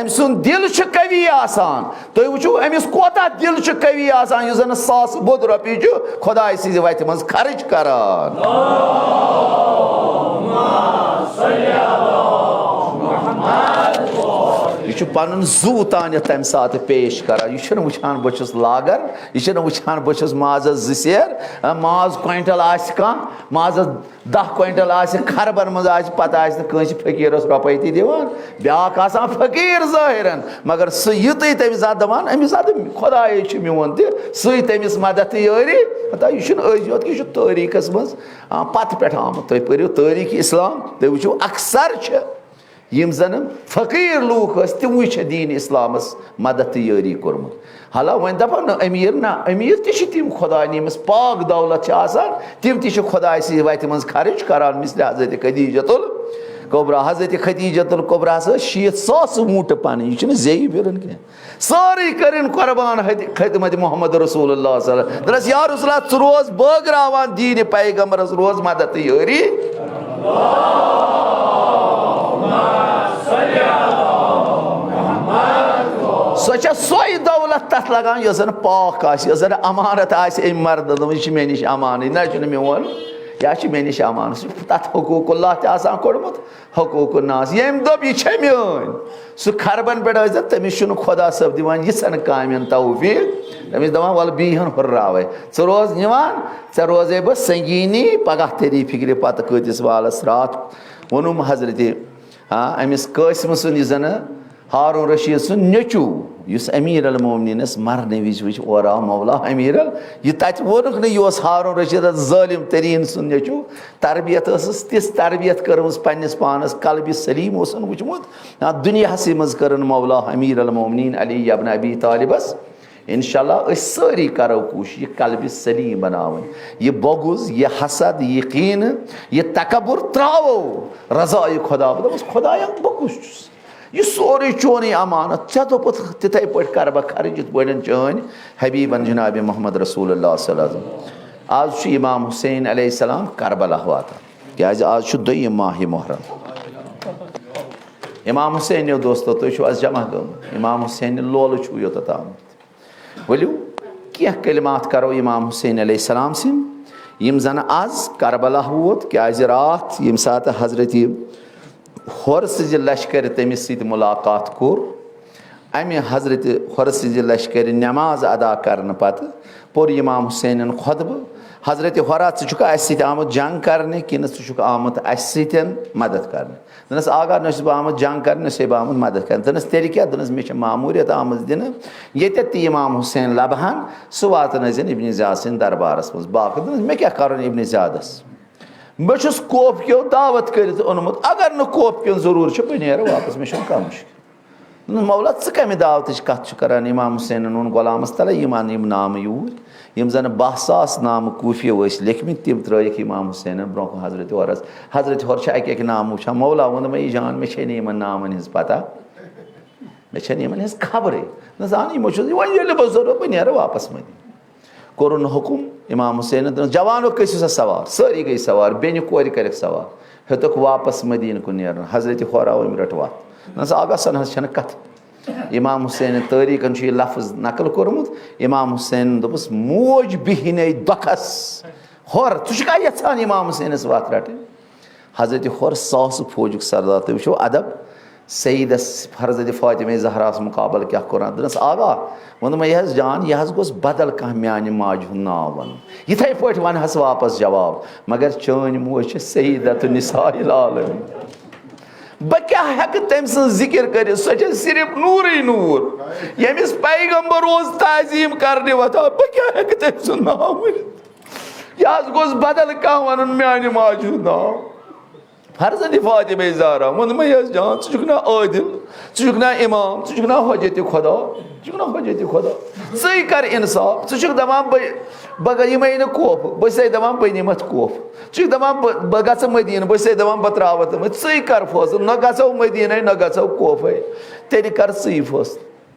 أمۍ سُنٛد دِل چھُ قوی آسان۔ تُہۍ وٕچھِو، أمِس کوتاہ دِل چھُ قوی آسان، یُس زَن ساسہٕ بوٚد رۄپیہِ چھُ خۄداے سٕنٛزِ وَتہِ منٛز خرٕچ کران۔ یہِ چھُ پَنُن زُو تانٮ۪تھ تَمہِ ساتہٕ پیش کران۔ یہِ چھُنہٕ وٕچھان، بہٕ چھُس لاگر، یہِ چھُنہٕ وٕچھان، بہٕ چھُس مازَس زٕ سیر، ماز کوینٹل آسہِ کانٛہہ، مازَس دَہ کوینٹل آسہِ، خربن منٛز آسہِ، پتہٕ آسہِ نہٕ کٲنٛسہِ فقیٖرس رۄپے تہِ دِوان۔ بیٛاکھ آسان فقیٖر ظٲہِرن، مگر سُہ یُتُے تٔمِس زانٛہہ دَپان، أمِس زانٛہہ خۄدایے چھُ میون تہِ، سُے تٔمِس مدد تہٕ یٲری۔ ہتا، یہِ چھُنہٕ أزۍ یوت کینٛہہ، یہِ چھُ تٲریٖخس منٛز، آ، پتہٕ پٮ۪ٹھ آمُت۔ تُہۍ پٔرِو تٲریٖخ اسلام، تُہۍ وٕچھِو، اکثر چھِ یِم زن فقیٖر لوٗکھ ٲسۍ، تِموٕے چھےٚ دیٖن اسلامس مدد تہٕ یٲری کوٚرمُت۔ حالانکہ وۄنۍ دپو نہٕ امیر، نہ، امیر تہِ چھِ تِم خۄداے، ییٚمِس پاک دولت چھِ آسان، تِم تہِ چھِ خۄداے سٕنٛزِ وتہِ منٛز خرٕچ کران، مثل حضرت خدیجۃ الکبریٰ۔ حضرت خدیجۃ الکبریٰ ہس ٲسۍ شیٖتھ ساس ووٗنٛٹہٕ پنٕنۍ، یہِ چھُنہٕ زیٚیہِ پھِرُن کینٛہہ۔ سٲرٕے کٔرٕن قۄربان ہدِ-، خدمت محمد رسول اللہ صلی اللہ علیہ وسلم۔ دوٚپنس، یا رسول اللہ، ژٕ روز بٲگراوان دیٖنِ پیغمبرس، روز مدد تہٕ یٲری۔ سۄ چھےٚ سۄے دولت تتھ لگان، یۄس زن پاک آسہِ، یۄس زن امانت آسہِ أمۍ مردن۔ دوٚپمُت، یہِ چھُ مےٚ نِش امانٕے، نہ چھُنہٕ میون، یا چھُ مےٚ نِش امانت۔ سُہ چھُ تتھ حقوق اللہ تہِ آسان کوٚڑمُت، حقوق الناس۔ ییٚمۍ دوٚپ، یہِ چھےٚ میٲنۍ، سُہ خربن پٮ۪ٹھ ٲسۍ زن، تٔمِس چھُنہٕ خۄدا صٲب دِوان یِژھن کامٮ۪ن توفیق۔ تٔمِس دپان، ولہٕ بیٚیہِ ہن ہُرراوے۔ ژٕ روز نِوان، ژےٚ روزے بہٕ سنگیٖنی، پگاہ تیری فکرِ پتہٕ کۭتِس والس۔ راتھ ووٚنُم حضرت، آ، أمِس قٲسمہٕ سُنٛد، یُس زن ہارون رشید سُنٛد نیٚچوٗ، یُس امیر المومنینس مرنہٕ وِزِ وٕچھ، اورٕ آو مولا امیر ال-، یہِ تتہِ ووٚنُکھ نہٕ، یہِ اوس ہارون رشید ظٲلم تریٖن سُنٛد نیٚچوٗ۔ تربیت ٲسٕس تِژھ تربیت کٔرمٕژ پننِس پانس، قلبِ سلیم اوسُن وٕچھمُت۔ آ، دُنیاہسٕے منٛز کٔرٕن مولا امیر المومنین علی ابن ابی طالبس۔ انشاءاللہ أسۍ سٲری کرو کوٗشِش یہِ قلبِ سلیم بناوٕنۍ، یہِ بغض، یہِ حسد، یہِ کینہٕ، یہِ تکبر تراوو رضایہِ خدا۔ بہٕ دپس، خدایا، بہٕ کُس چھُس؟ یہِ سورُے چونُے امانت، ژےٚ دوٚپُتھ تِتھے پٲٹھۍ کرٕ بہٕ خرٕچ، یِتھ پٲٹھۍ چٲنۍ حبیبن جناب محمد رسول اللہ صلی اللہ علیہ وسلم۔ آز چھُ امام حسین علیہ السلام کربلا واتان، کیازِ آز چھُ دوٚیِم ماہِ محرم۔ امام حسین، یو دوستو، تُہۍ چھِو آز جمع گٔمٕتۍ، امام حسین لولہٕ چھُ یوٚتتھ آمُت۔ ؤلِو کینٛہہ کلمات کرو امام حسین علیہ السلام سٕنٛدۍ، یِم زن از کربلا ووت، کیازِ راتھ ییٚمہِ ساتہٕ حضرت حُر سٕنٛزِ لشکرِ تٔمِس سۭتۍ مُلاقات کوٚر، امہِ حضرت حُر سٕنٛزِ لشکرِ نماز ادا کرنہٕ پتہٕ پوٚر امام حسینن خطبہٕ، حضرت حرا، ژٕ چھُکھا اَسہِ سۭتۍ آمُت جنگ کرنہِ کِنہٕ ژٕ چھُکھ آمُت اَسہِ سۭتۍ مدد کرنہِ؟ دوٚپنَس، آغا، نہ چھُس بہٕ آمُت جنگ کرنہِ، نہ چھُسے بہٕ آمُت مدد کرنہِ۔ دوٚپنَس، تیٚلہِ کیٛاہ؟ دوٚپنَس، مےٚ چھےٚ ماموریت آمٕژ دِنہٕ، ییٚتٮ۪تھ تہِ امام حسین لبہٕ ہن، سُہ واتنٲوزٮ۪ن ابن زیاد سٕنٛدِ دربارس منٛز۔ باقٕے، دوٚپنَس، مےٚ کیٛاہ کرُن ابن زیادس؟ بہٕ چھُس کوفہٕ کیو دعوت کٔرِتھ اوٚنمُت، اگر نہٕ کوفہٕ کیُن ضروٗر چھُ، بہٕ نیرٕ واپس، مےٚ چھُنہٕ کانٛہہ مُشکل۔ دوٚپنَس، مولا، ژٕ کَمہِ دعوتٕچ کَتھ چھُکھ کران؟ امام حسینن ووٚن غلامس، تَلے یِم اَن یِم نامہٕ یوٗرۍ، یِم زَن باہ ساس نامہٕ کوٗفیو ٲسۍ لیکھمٕتۍ، تِم ترٛٲیِکھ امام حسینن برونٛہہ کُن حضرت حورس۔ حضرت حور چھِ اَکہِ اَکہِ نامہٕ وٕچھان، مولا ووٚن، دوٚپمَے، یہِ جان، مےٚ چھے نہٕ یِمن نامن ہٕنٛز پتہ، مےٚ چھَنہٕ یِمن ہٕنٛز خبرٕے۔ نہ زانہٕ، یِمو چھُس، وۄنۍ ییٚلہِ بہٕ ضروٗرت، بہٕ نیرٕ واپس مدینہ۔ کوٚرُن حُکُم امام حسینن، دوٚپنَس، جوانو، کٔسِو سا سوار، سٲری گٔے سوار، بیٚنہِ کورِ کٔرِکھ سوار، ہیوٚتُکھ واپس مدینہٕ کُن نیرُن۔ حضرت حورا، أمۍ رٔٹ وَتھ۔ نہ سا، آغا، سۄ نہ حظ چھَنہٕ کَتھ۔ امام حسینن تٲریٖخن چھُ یہِ لفظ نقل کوٚرمُت، امام حسینن دوٚپُس، موج بیہنے دۄکھس، ہور، ژٕ چھُکھا یژھان امام حسینس وَتھ رَٹٕنۍ؟ حضرت حور ساسہٕ فوجُک سردار، تُہۍ وٕچھِو ادب، سیدس حضرت فاطمہ زہراہس مقابلہٕ کیٛاہ کوٚرُن۔ دوٚپنس، آغا، ووٚنُم، ہے حظ جان، یہِ حظ گوٚژھ بدل کانٛہہ میانہِ ماجہِ ہُنٛد ناو وَنُن۔ یِتھَے پٲٹھۍ وَنہَس واپس جواب، مگر چٲنۍ موج چھِ سیدت نساء العالمین۔ بہٕ کیٛاہ ہٮ۪کہٕ تٔمۍ سٕنٛز ذِکِر کٔرِتھ؟ سۄ چھےٚ صرف نوٗرٕے نوٗر۔ ییٚمِس پیغمبر اوس تعظیٖم کرنہِ وۄتھان، بہٕ کیٛاہ ہٮ۪کہٕ تٔمۍ سُنٛد ناو ؤنِتھ؟ یہِ حظ گوٚژھ بدل کانٛہہ وَنُن میانہِ ماجہِ ہُنٛد ناو۔ حضرت فاطمہ زہرا ووٚنمَے، یَس جان، ژٕ چھُکھ نا عٲدِل، ژٕ چھُکھ نا اِمام، ژٕ چھُکھ نا حجت خدا، ژٕ چھُکھ نا حجت خدا۔ ژٕے کر اِنصاف، ژٕ چھُکھ دَپان بہٕ، بہٕ گٔے یِمَے نہٕ کوفہٕ، بہٕ چھُسَے دَپان بہٕ نِمَتھ کوفہٕ۔ ژٕ چھُکھ دَپان بہٕ، بہٕ گژھٕ مدیٖنہٕ، بہٕ چھُسَے دَپان بہٕ ترٛاوَتھ تِمَے۔ ژٕے کر فٲصلہٕ، نہ گژھو مدیٖنَے، نہ گژھو کوفَے۔ تیٚلہِ کر ژٕے فٲصلہٕ۔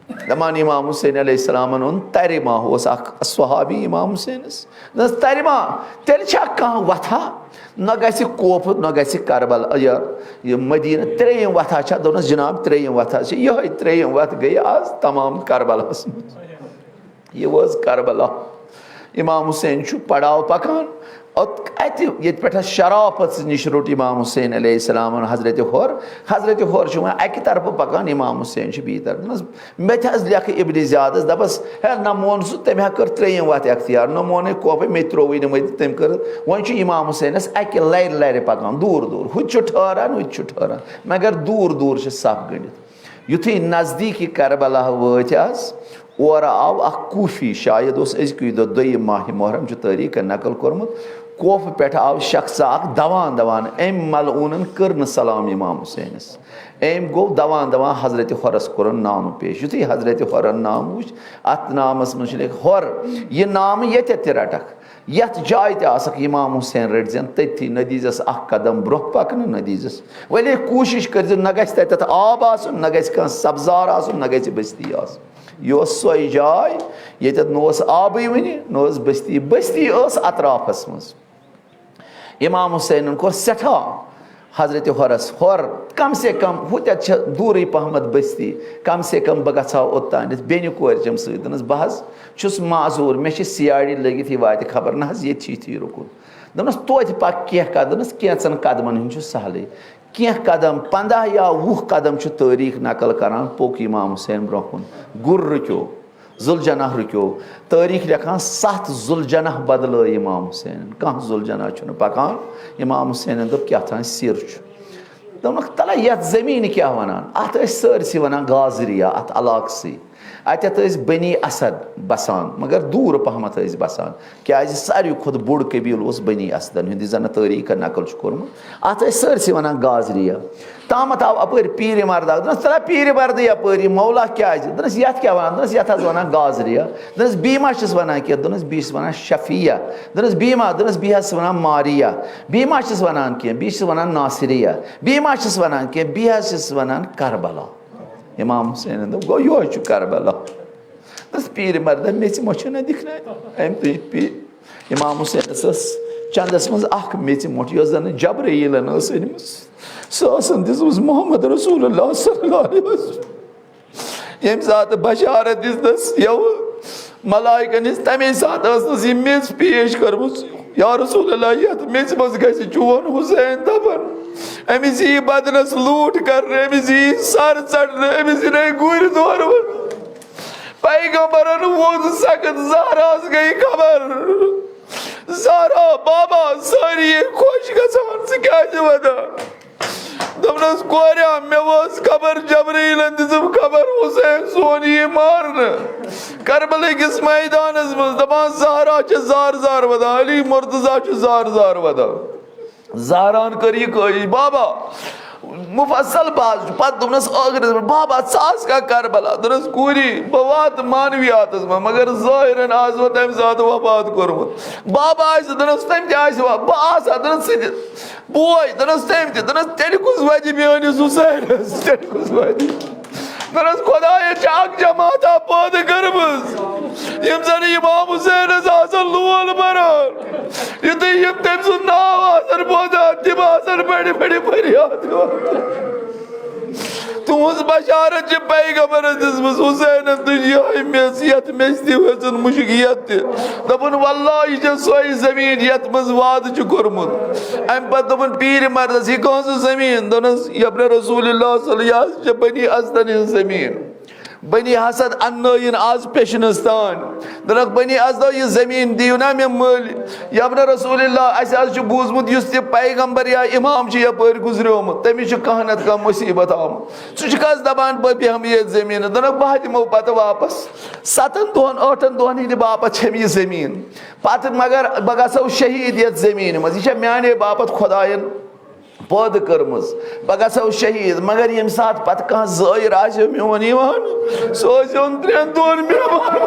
دَپان امام حسین علیہ السلامن اوٚن ترِ ما، اوس اکھ صحابی امام حسینس۔ دوٚپنس، ترِ ما، تیٚلہِ چھا کانٛہہ وتھا؟ نہ گژھِ کوفہٕ، نہ گژھِ کربلا، یہِ، یہِ مدینہ۔ ترٛیٚیِم وتھا چھا؟ دوٚپنس، جناب، ترٛیٚیِم وتھا چھِ یِہوٚے۔ ترٛیٚیِم وتھ گٔیے آز تمام کربلاہس منٛز۔ یہِ وٲژ کربلا۔ امام حسین چھُ پڑاو پکان۔ ات-، اتہِ ییٚتہِ پٮ۪ٹھ شرافت نِش روٚٹ امام حسین علیہ السلامن حضرت حور۔ حضرت حور چھُ وۄنۍ اکہِ طرفہٕ پکان، امام حسین چھُ بیٚیہِ طرفہٕ۔ دوٚپنس، مےٚ تہِ حظ لیکھٕ ابن زیادس، دپس، ہے، نہ مون سُہ، تٔمۍ ہا کٔر ترٛیٚیِم وتھ اختیار، نہ مونُے کوفے، مےٚ تہِ ترٛووُے نہٕ مٔتۍ، تٔمۍ کٔر۔ وۄنۍ چھُ امام حسینس اکہِ لرِ لرِ پکان، دوٗر دوٗر، ہُتہِ چھُ ٹھہران، ہُتہِ چھُ ٹھہران، مگر دوٗر دوٗر چھِ صف گٔنڈِتھ۔ یُتھُے نزدیٖکی کربلا وٲتۍ آز، اورٕ آو اکھ کوفی، شاید اوس أزکُے دۄہ، دوٚیِم ماہِ محرم چھُ تٲریٖخن نقل کوٚرمُت۔ کوفہٕ پٮ۪ٹھٕ آو شخصا اکھ دوان دوان، أمۍ ملعوٗنن کٔر نہٕ سلام امام حسینس۔ أمۍ گوٚو دوان دوان حضرت حورس کوٚرُن نامہٕ پیش۔ یُتھُے حضرت حورن نامہٕ وُچھ، اتھ نامس منٛز چھُ لیکھ، حور، یہِ نامہٕ ییٚتٮ۪تھ تہِ رٹکھ، یتھ جایہِ تہِ آسکھ، امام حسین رٔٹۍ زٮ۪ن تٔتھی، نہ دیٖزٮ۪س اکھ قدم برونٛہہ پکنہٕ، نہ دیٖزٮ۪س۔ وۄنۍ کوٗشِش کٔرۍ زِ نہ گژھِ تتٮ۪تھ آب آسُن، نہ گژھِ کانٛہہ سبزار آسُن، نہ گژھِ بستی آسُن۔ یہِ اوس سۄے جاے، ییٚتٮ۪تھ نہ اوس آبٕے وُنہِ، نہ ٲس بستی۔ بستی ٲس اطرافس منٛز۔ امام حسینن کوٚر سٮ۪ٹھاہ حضرت حورس، حور، کم سے کم ہُتٮ۪تھ چھےٚ دوٗرٕے پہمتھ بستی، کم سے کم بہٕ گژھٕ ہا اوٚتانٮ۪تھ بیٚنہِ کورِ چم سۭتۍ۔ دوٚپنس، بہٕ حظ چھُس معذوٗر، مےٚ چھِ سی آر ڈی لٔگِتھ، یہِ واتہِ خبر نہ حظ، ییٚتہِ چھِ یِتھی رُکُن۔ دوٚپنس، توتہِ پکھ کینٛہہ قدم، دوٚپنس، کینٛژن قدمن ہُنٛد چھُ سہلٕے۔ کینٛہہ قدم، پنٛداہ یا وُہ قدم چھُ تٲریٖخ نقل کران، پوٚک امام حسین برونٛہہ کُن، گُر رُکیو، ذوالجناح رُکیو۔ تٲریٖخ لیکھان، ستھ ذوالجناح بدلٲے امام حسینن، کانٛہہ ذوالجناح چھُنہٕ پکان۔ امام حسینن دوٚپ، کیٛاہ تام سِر چھُ۔ دوٚپنکھ، تلہ، یتھ زٔمیٖنہِ کیٛاہ ونان؟ اتھ ٲسۍ سٲرسٕے ونان گازریا، اتھ علاقسٕے۔ اتٮ۪تھ ٲسۍ بنی اسد بسان، مگر دوٗر پہمتھ ٲسۍ بسان، کیازِ ساروی کھۄتہٕ بوٚڑ قبیٖلہٕ اوس بنی اسدن ہُنٛد، یُس زن تٲریٖخن نقل چھُ کوٚرمُت۔ اتھ ٲسۍ سٲرسٕے ونان گازریا۔ تامتھ آو اپٲرۍ پیٖرِ مرداہ، دوٚپنس، تلہ پیٖرِ مردٕے یپٲری، مولا کیازِ؟ دوٚپنس، یتھ کیٛاہ ونان؟ دوٚپنس، یتھ حظ ونان گازریا۔ دوٚپنس، بیٚیہِ ما چھِس ونان کینٛہہ؟ دوٚپنس، بیٚیہِ چھِس ونان شفیہ۔ دوٚپنس، بیٚیہِ ما؟ دوٚپنس، بیٚیہِ حظ چھِس ونان ماریا۔ بیٚیہِ ما چھِس ونان کینٛہہ؟ بیٚیہِ چھِس ونان ناصریہ۔ بیٚیہِ ما چھِس ونان کینٛہہ؟ بیٚیہِ حظ چھِس ونان کربلا۔ امام حسینن دوٚپ، گوٚو یِہوٚے چھُ کربلا۔ دوٚپنس، پیٖرِ مردہ، میٚژِ مۄچھِ نہ دِکھ نہ أمۍ تُج پیٖر۔ امام حسینس ٲس چندس منٛز اکھ میٚژِ مۄٹھ، یۄس زن جبرائیلن ٲس أنمٕژ۔ سۄ ٲسن دِژمٕژ محمد رسول اللہ صلی اللہ علیہ وسلم۔ ییٚمہِ ساتہٕ بشارت دِژنس یَوٕ ملائکن ہٕنٛز، تَمے ساتہٕ ٲسنس یہِ میٚژ پیش کٔرمٕژ، یا رسول اللہ، یتھ میٚژِ منٛز گژھِ چون حسین دفن۔ أمِس یی بدنس لوٗٹھ کرنہٕ، أمِس یی سر ژٹنہٕ، أمِس یِنَے گُرۍ دورٕ۔ پیغمبرن ووٚن سخت، زہراہس گٔے خبر۔ زہرا، بابا، سٲری یہِ خۄش گژھان، ژٕ کیٛازِ وَدان؟ دوٚپنَس، کوریا، مےٚ وٲژ خبر، جبرائیلن دِژٕم خبر، حسین سون یی مارنہٕ۔ کربلہٕ کِس میدانَس منٛز دَپان، زہرا چھِ زار زار وَدان، علی مرتضیٰ چھُ زار زار وَدان۔ زہران کٔر یہِ کٲشِش، بابا، مُفصل باز چھُ۔ پتہٕ دوٚپنَس ٲخرَس پٮ۪ٹھ، بابا، ژٕ آس کانٛہہ کربلا؟ دوٚپنَس، کوٗری، بہٕ واتہٕ معنویاتَس منٛز، مگر ظٲہِرَن آس بہٕ تَمہِ ساتہٕ وفات کوٚرمُت۔ بابا آسہِ، دوٚپنَس، تٔمۍ تہِ آسہِ وا-، بہٕ آسہٕ ہا، دوٚپنَس، ژٕ تہِ۔ بوے، دوٚپنَس، تٔمۍ تہِ۔ دوٚپنَس، تیٚلہِ کُس وَدِ میٛٲنِس حُسینَس؟ تیٚلہِ کُس وَدِ؟ دوٚپنَس، خۄدایَس چھِ اَکھ جماعتہ پٲدٕ کٔرمٕژ، یِم زَن امام حُسینَس آسَن لول بَران۔ یُتھُے یِم تٔمۍ سُنٛد ناو آسَن بوزان، تِم آسَن بٔڑِ بٔڑِ فریاد دِوان۔ تُہٕنٛز بشارت چھِ پیغمبرَس دِژمٕژ، حُسینَن تُج یِہوٚے میٚژ، یَتھ میٚژِ تہِ ہیٚژٕن مُشک یَتھ تہِ۔ دوٚپُن، واللہ، یہِ چھےٚ سۄے زٔمیٖن، یَتھ منٛز وعدٕ چھُ کوٚرمُت۔ اَمہِ پَتہٕ دوٚپُن پیٖرِ مَردَس، یہِ کٕہٕنٛز زٔمیٖن؟ دوٚپنَس، یَبنِ رسول اللہ صلی اللہ علیہ وسلم، یہِ حظ چھےٚ بنی اسدَن ہٕنٛز زٔمیٖن۔ بنی اسد اننٲیِن آز پیشنس تان۔ دوٚپنکھ، بنی اسدو، یہِ زٔمیٖن دِیِو نا مےٚ مٔلۍ۔ یَبنِ رسول اللہ، اَسہِ حظ چھُ بوٗزمُت، یُس تہِ پیغمبر یا امام چھُ یَپٲرۍ گُزریومُت، تٔمِس چھُ کانٛہہ نتہٕ کانٛہہ مُصیٖبت آمُت۔ سُہ چھُ کَس دَپان، بہٕ بیٚہمہٕ ییٚتھۍ زٔمیٖنَس؟ دوٚپنکھ، بہٕ ہا دِمو پَتہٕ واپس۔ سَتَن دۄہَن، ٲٹھَن دۄہَن ہِنٛدِ باپتھ چھَم یہِ زٔمیٖن۔ پَتہٕ مگر بہٕ گژھو شہیٖد یَتھ زٔمیٖنہِ منٛز۔ یہِ چھےٚ میٛانے باپتھ خۄدایَن پٲدٕ کٔرمٕژ، بہٕ گژھو شہیٖد۔ مگر ییٚمہِ ساتہٕ پتہٕ کانٛہہ زٲیِر آسہِ میون یِوان، سُہ ٲسۍزیون ترٛٮ۪ن دۄہن مہمان،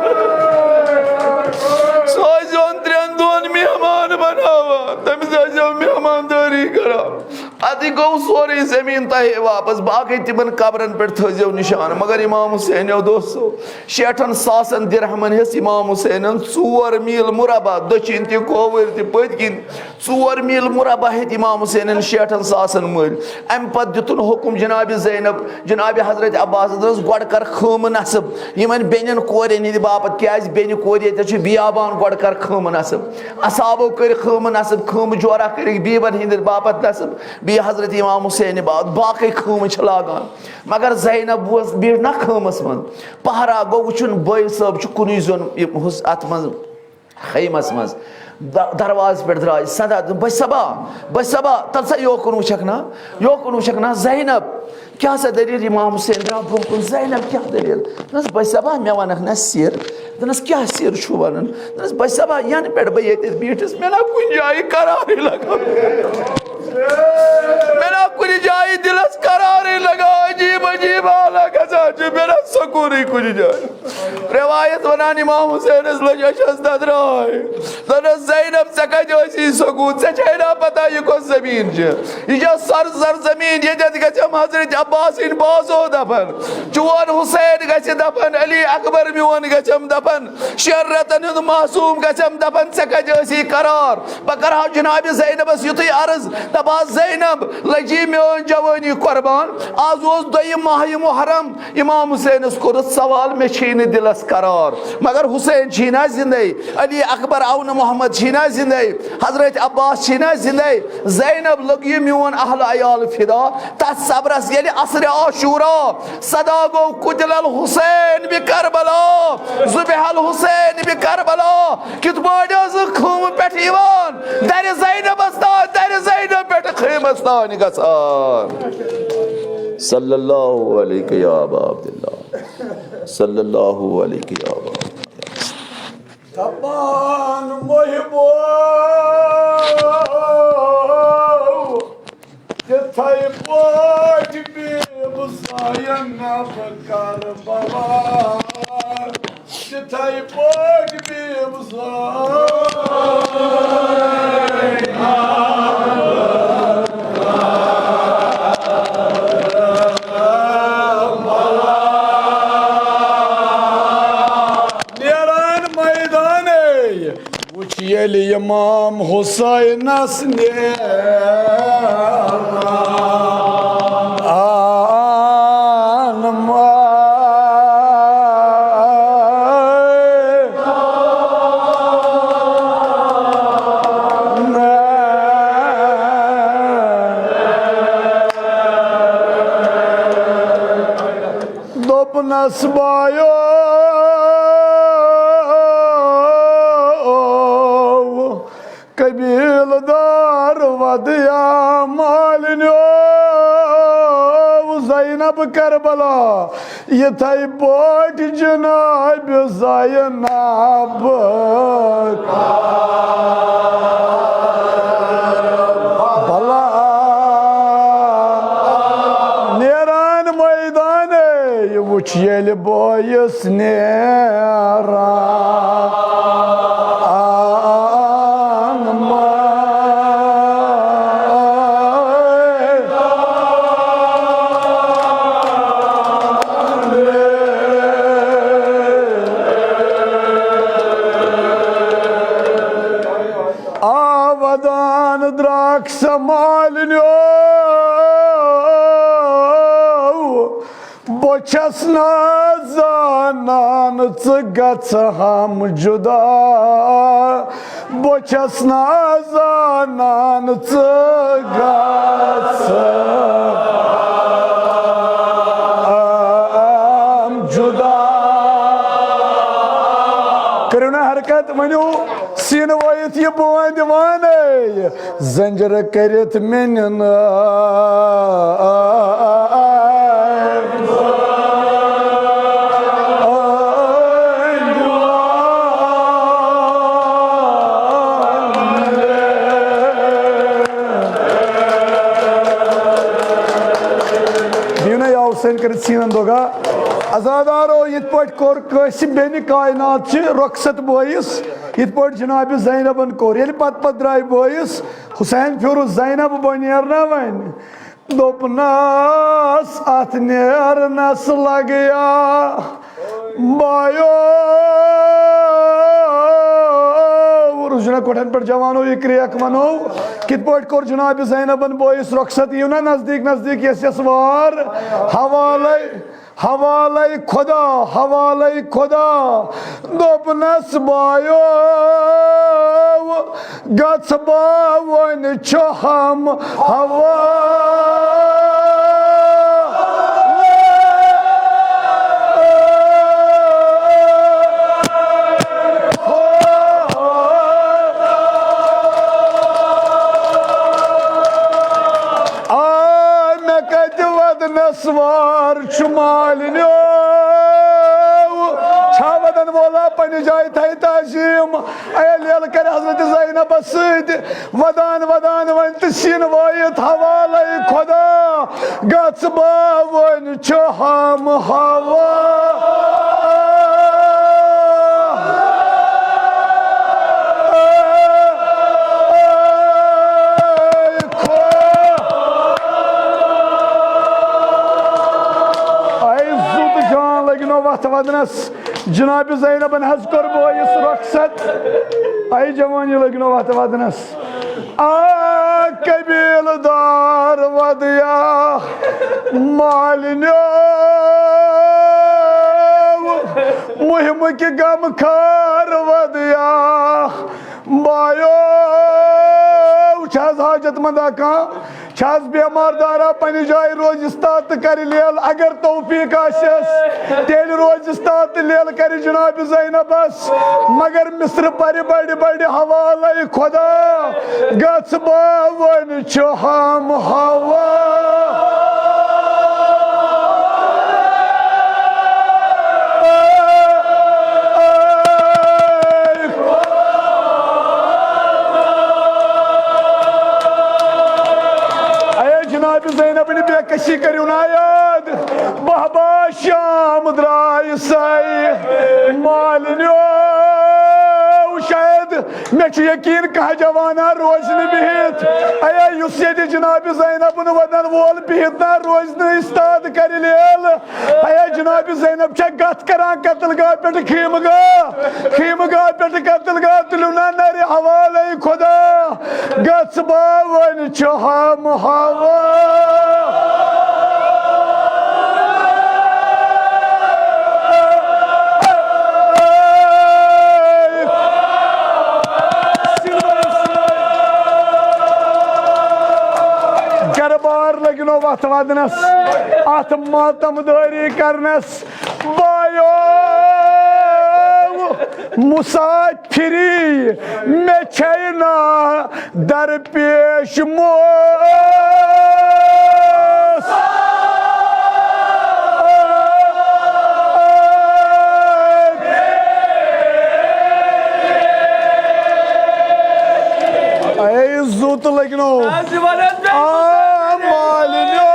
سُہ ٲسۍزیون ترٛٮ۪ن دۄہن مہمان بناوان، تٔمِس ٲسۍزیو مہماندٲری کران۔ اَدٕ یہِ گوٚو سورُے زٔمیٖن تۄہے واپس، باقٕے تِمن قبرن پٮ۪ٹھ تھٲیزیو نِشان۔ مگر امام حسینو دوستو، شیٹھن ساسن درہمن ہیٚژ امام حسینن ژور میٖل مربع، دٔچھِنۍ تہِ کھووٕرۍ تہِ پٔتۍ کِنۍ، ژور میٖل مربع ہیٚتۍ امام حسینن شیٹھن ساسن مٔلۍ۔ امہِ پتہٕ دِتُن حکم جناب زینب، جناب حضرت عباس، دوٚپنس، گۄڈٕ کر خٲمہٕ نصب، یِمن بیٚنٮ۪ن کورٮ۪ن ہٕنٛدِ باپتھ، کیازِ بیٚنہِ کورِ ییٚتٮ۪تھ چھُ بیابان، گۄڈٕ کر خٲمہٕ نصب۔ اصحابو کٔرۍ خٲمہٕ نصب، خٲمہٕ جورا کٔرِکھ بیبن ہٕنٛدِ باپتھ نصب، بیٚیہِ حضرت امام حسینِ باپتھ، باقٕے خٲمہٕ چھِ لاگان۔ مگر زینب بوز بیٖٹھ نہ خٲمس منٛز، پہرا گوٚو وٕچھُن، بٲے صٲب چھُ کُنُے زوٚن یہِ حُس-، اتھ منٛز۔ خیمس منٛز د-، دروازٕ پٮ۪ٹھ درٛاے صدا، دوٚپ، بچہِ صبا، بچہِ صبا، تَل سا یوکُن وٕچھکھ نا، یوکُن وٕچھکھ نا، زینب، کیٛاہ سا دٔلیٖل؟ امام حسین درٛاو برٛونٛہہ کُن، زینب، کیٛاہ دٔلیٖل؟ دوٚپنَس، بچہِ صبا، مےٚ وَنکھ نا سِر؟ دوٚپنَس، کیٛاہ سِر چھُو وَنان؟ دوٚپنَس، بچہِ صبا، یَنہٕ پٮ۪ٹھ بہٕ ییٚتٮ۪تھ بیٖٹھٕس، مےٚ نا کُنہِ جایہِ قرارٕے لَگان۔ مےٚ نا کُنہِ جایہِ دِلس قرارٕے لگان، عجیب عجیب حالہ گژھان چھُ، مےٚ نا سکوٗنٕے کُنہِ جایہِ۔ رٮ۪وایت وَنان، امام حسینس لٔج أچھس ددراے۔ دوٚپنس، زینب، ژےٚ کتہِ ٲسی سکوٗن؟ ژےٚ چھے نا پتہ یہِ کۄس زٔمیٖن چھِ؟ یہِ چھےٚ سر سر زٔمیٖن، ییٚتٮ۪تھ گژھٮ۪م حضرت عباس سٕنٛدۍ بازو دفن، چون حسین گژھِ دفن، علی اکبر میون گژھٮ۪م دفن، شٮ۪ن رٮ۪تن ہُنٛد معصوم گژھٮ۪م دفن، ژےٚ کتہِ ٲسی قرار؟ بہٕ کرٕ ہا جناب زینبس یُتھُے عرض، دپہٕ ہا، زینب، لٔجی میٲنۍ جوٲنی قربان۔ آز اوس دوٚیِم ماہِ محرم۔ امام حسینس کوٚرُس سوال، مےٚ چھُے نہٕ دِلس قرار، مگر حسین چھُے نا زندے، علی اکبر اونہٕ محمد چھُے نا زندے، حضرت عباس چھُے نا زندے؟ زینب، لوٚگ یہِ میون اہل عیال فدا۔ تتھ صبرس ییٚلہِ عصرِ عاشورا صدا گوٚو، قتل الحسین بکربلا، ذبح الحسین بکربلا۔ کِتھ پٲٹھۍ ٲسٕکھ خۭمہٕ پٮ۪ٹھ یِوان، درِ زینبس تام، درِ زینب پٮ۪ٹھ خیٖمس تام گژھان؟ صلی اللہ علیک یا ابا عبداللہ، صلی اللہ علیک یا ابا عبداللہ۔ دپان محبو، تِتھَے پٲٹھۍ بیٖٹھ زینب کربلا، تِتھَے پٲٹھۍ بیٖٹھ زینب۔ نیران میدانے، وُچھ ییٚلہِ امام حسینس نیران دوٚپنس، بایو، قبیٖلہٕ دار ودیا مالِنیو زینب کربلا، یِتھَے پٲٹھۍ جناب زینب بلا۔ نیران میدانے وٕچھ ییٚلہِ بٲیِس نیران مٲلۍ۔ آ ودان درٛاکھ سنبھالنیو۔ بہٕ چھَس نہٕ زانان ژٕ گژھ ہم جُدا، بہٕ چھَس نہٕ زانان ژٕ گژھ ہم جُدا۔ کٔرِو نا حرکت، ؤنِو سیٖنہٕ وٲیِتھ یہِ بٲنۍ دِوانَے۔ زنجیر کٔرِتھ مےٚ نِنہٕ۔ دیٖنٕے آو سٲنۍ کٔرِتھ سیٖنَن دۄگا۔ عزادارو، یِتھ پٲٹھۍ کوٚر قٲسِم بیٚنہِ کائنات چہِ رۄخصت بٲیِس، یِتھ پٲٹھۍ جناب زینبن کوٚر۔ ییٚلہِ پتہٕ پتہٕ درٛاے بٲیِس، حسین پھیوٗرُس زینب بہٕ نیرنا وۄنۍ۔ دوٚپنَس، اَتھ نیرنَس لَگیا بایو۔ رُجنہ کوٹھٮ۪ن پٮ۪ٹھ جوانو یہِ کرٛیک وَنو، کِتھ پٲٹھۍ کوٚر جناب زینبن بٲیِس رۄخصت؟ یِیِو نا نزدیٖک نزدیٖک، یَس یَس وار حوالَے۔ حوالے خدا، حوالے خدا۔ دوٚپنَس، بایو، گژھ باوٕنۍ چھُ ہم ہوا۔ آ، مےٚ کَتہِ وَدنَس وار چھُ مالِنیو۔ چھا وَدَن وولا پنٛنہِ جایہِ تھایہِ تعظیٖم؟ اے لیلہٕ کَرِ حضرت زینبَس سۭتۍ وَدان وَدان وۄنۍ تہٕ سیٖنہٕ وٲیِتھ حوالَے خۄدا۔ گژھ باوٕنۍ چھُ ہم ہوا۔ اے زُو تہٕ جان لٔگۍ نو وَتھ وَدنَس۔ جناب زینبن حض کوٚر بٲیِس رۄخصت۔ اے جوانی لٔگۍ نو وَتھ وَدنَس۔ آ قبیٖلہٕ دار ودیا مالِنیو، مُہِمہٕ کہِ غم خار ودیا بایو۔ چھا حض حاجت مندا کانٛہہ؟ چھا حض بیمار دارا پننہِ جایہِ روزِ استاد تہٕ کرِ لیل؟ اگر توفیق آسٮ۪س، تیٚلہِ روزِ استاد تہٕ لیل کرِ جناب زینبس۔ مگر مصر پرِ بڑِ بڑِ حوالے خدا، گژھ باوٕنۍ چھُ ہم ہوا۔ اے جناب زینب نہِ بے کسی کٔرِو نا یاد۔ بہبا شام درٛاے سَے مالِنیو۔ شاید مےٚ چھُ یقیٖن کانٛہہ جوانا روزِ نہٕ بِہِتھ۔ اے یُس ییٚتہِ جناب زینبُن وَدَن وول بِہِتھ نا روزِ نہٕ، استاد کَرِ لیل۔ اے جناب زینب چھےٚ گَتھ کران قتل گاہ پٮ۪ٹھ خیمہٕ گاہ، خیمہٕ گاہ پٮ۪ٹھ قتل گاہ، تُلِو نا نَرِ حوالے خدا۔ گژھ باوٕنۍ چھُ ہم ہوا۔ گرٕ بار لٔگۍ نو وَتھ وَدنَس، اَتھ ماتم دٲری کرنَس۔ بایو، مسافری مےٚ چھے نا درپیش موس۔ اے زُو تہٕ لٔگۍ نو۔ آ مالِنیو،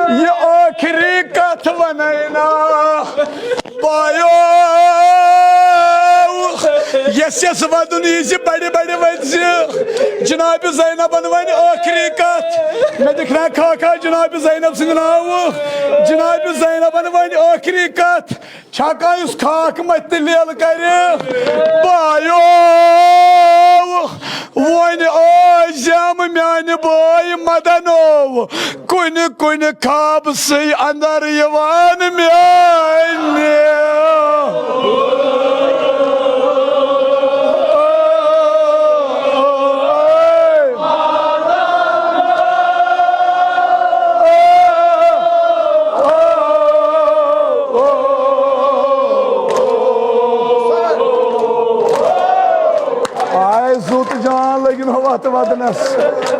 یہِ ٲخری کتھ ونے نا۔ بایو، یس یس ودُن یی زِ بڑِ بڑِ ؤتھۍ زِ۔ جناب زینبن ونہِ ٲخری کتھ۔ مےٚ دِکھ نا خاکہ جناب زینب سٕنٛدِ ناوٕ۔ جناب زینبن ونہِ ٲخری کتھ۔ چھا کانٛہہ یُس خاک متھِ تہٕ لیلہٕ کرِ؟ بایو، وۄنۍ ٲسۍ زٮ۪م میانہِ بٲے مدنو۔ کُنہِ کُنہِ خابہٕ سٕے اندر یِوان میانہِ۔ آے زُو تہٕ جان لٔگِن ہو اتھ ودنس۔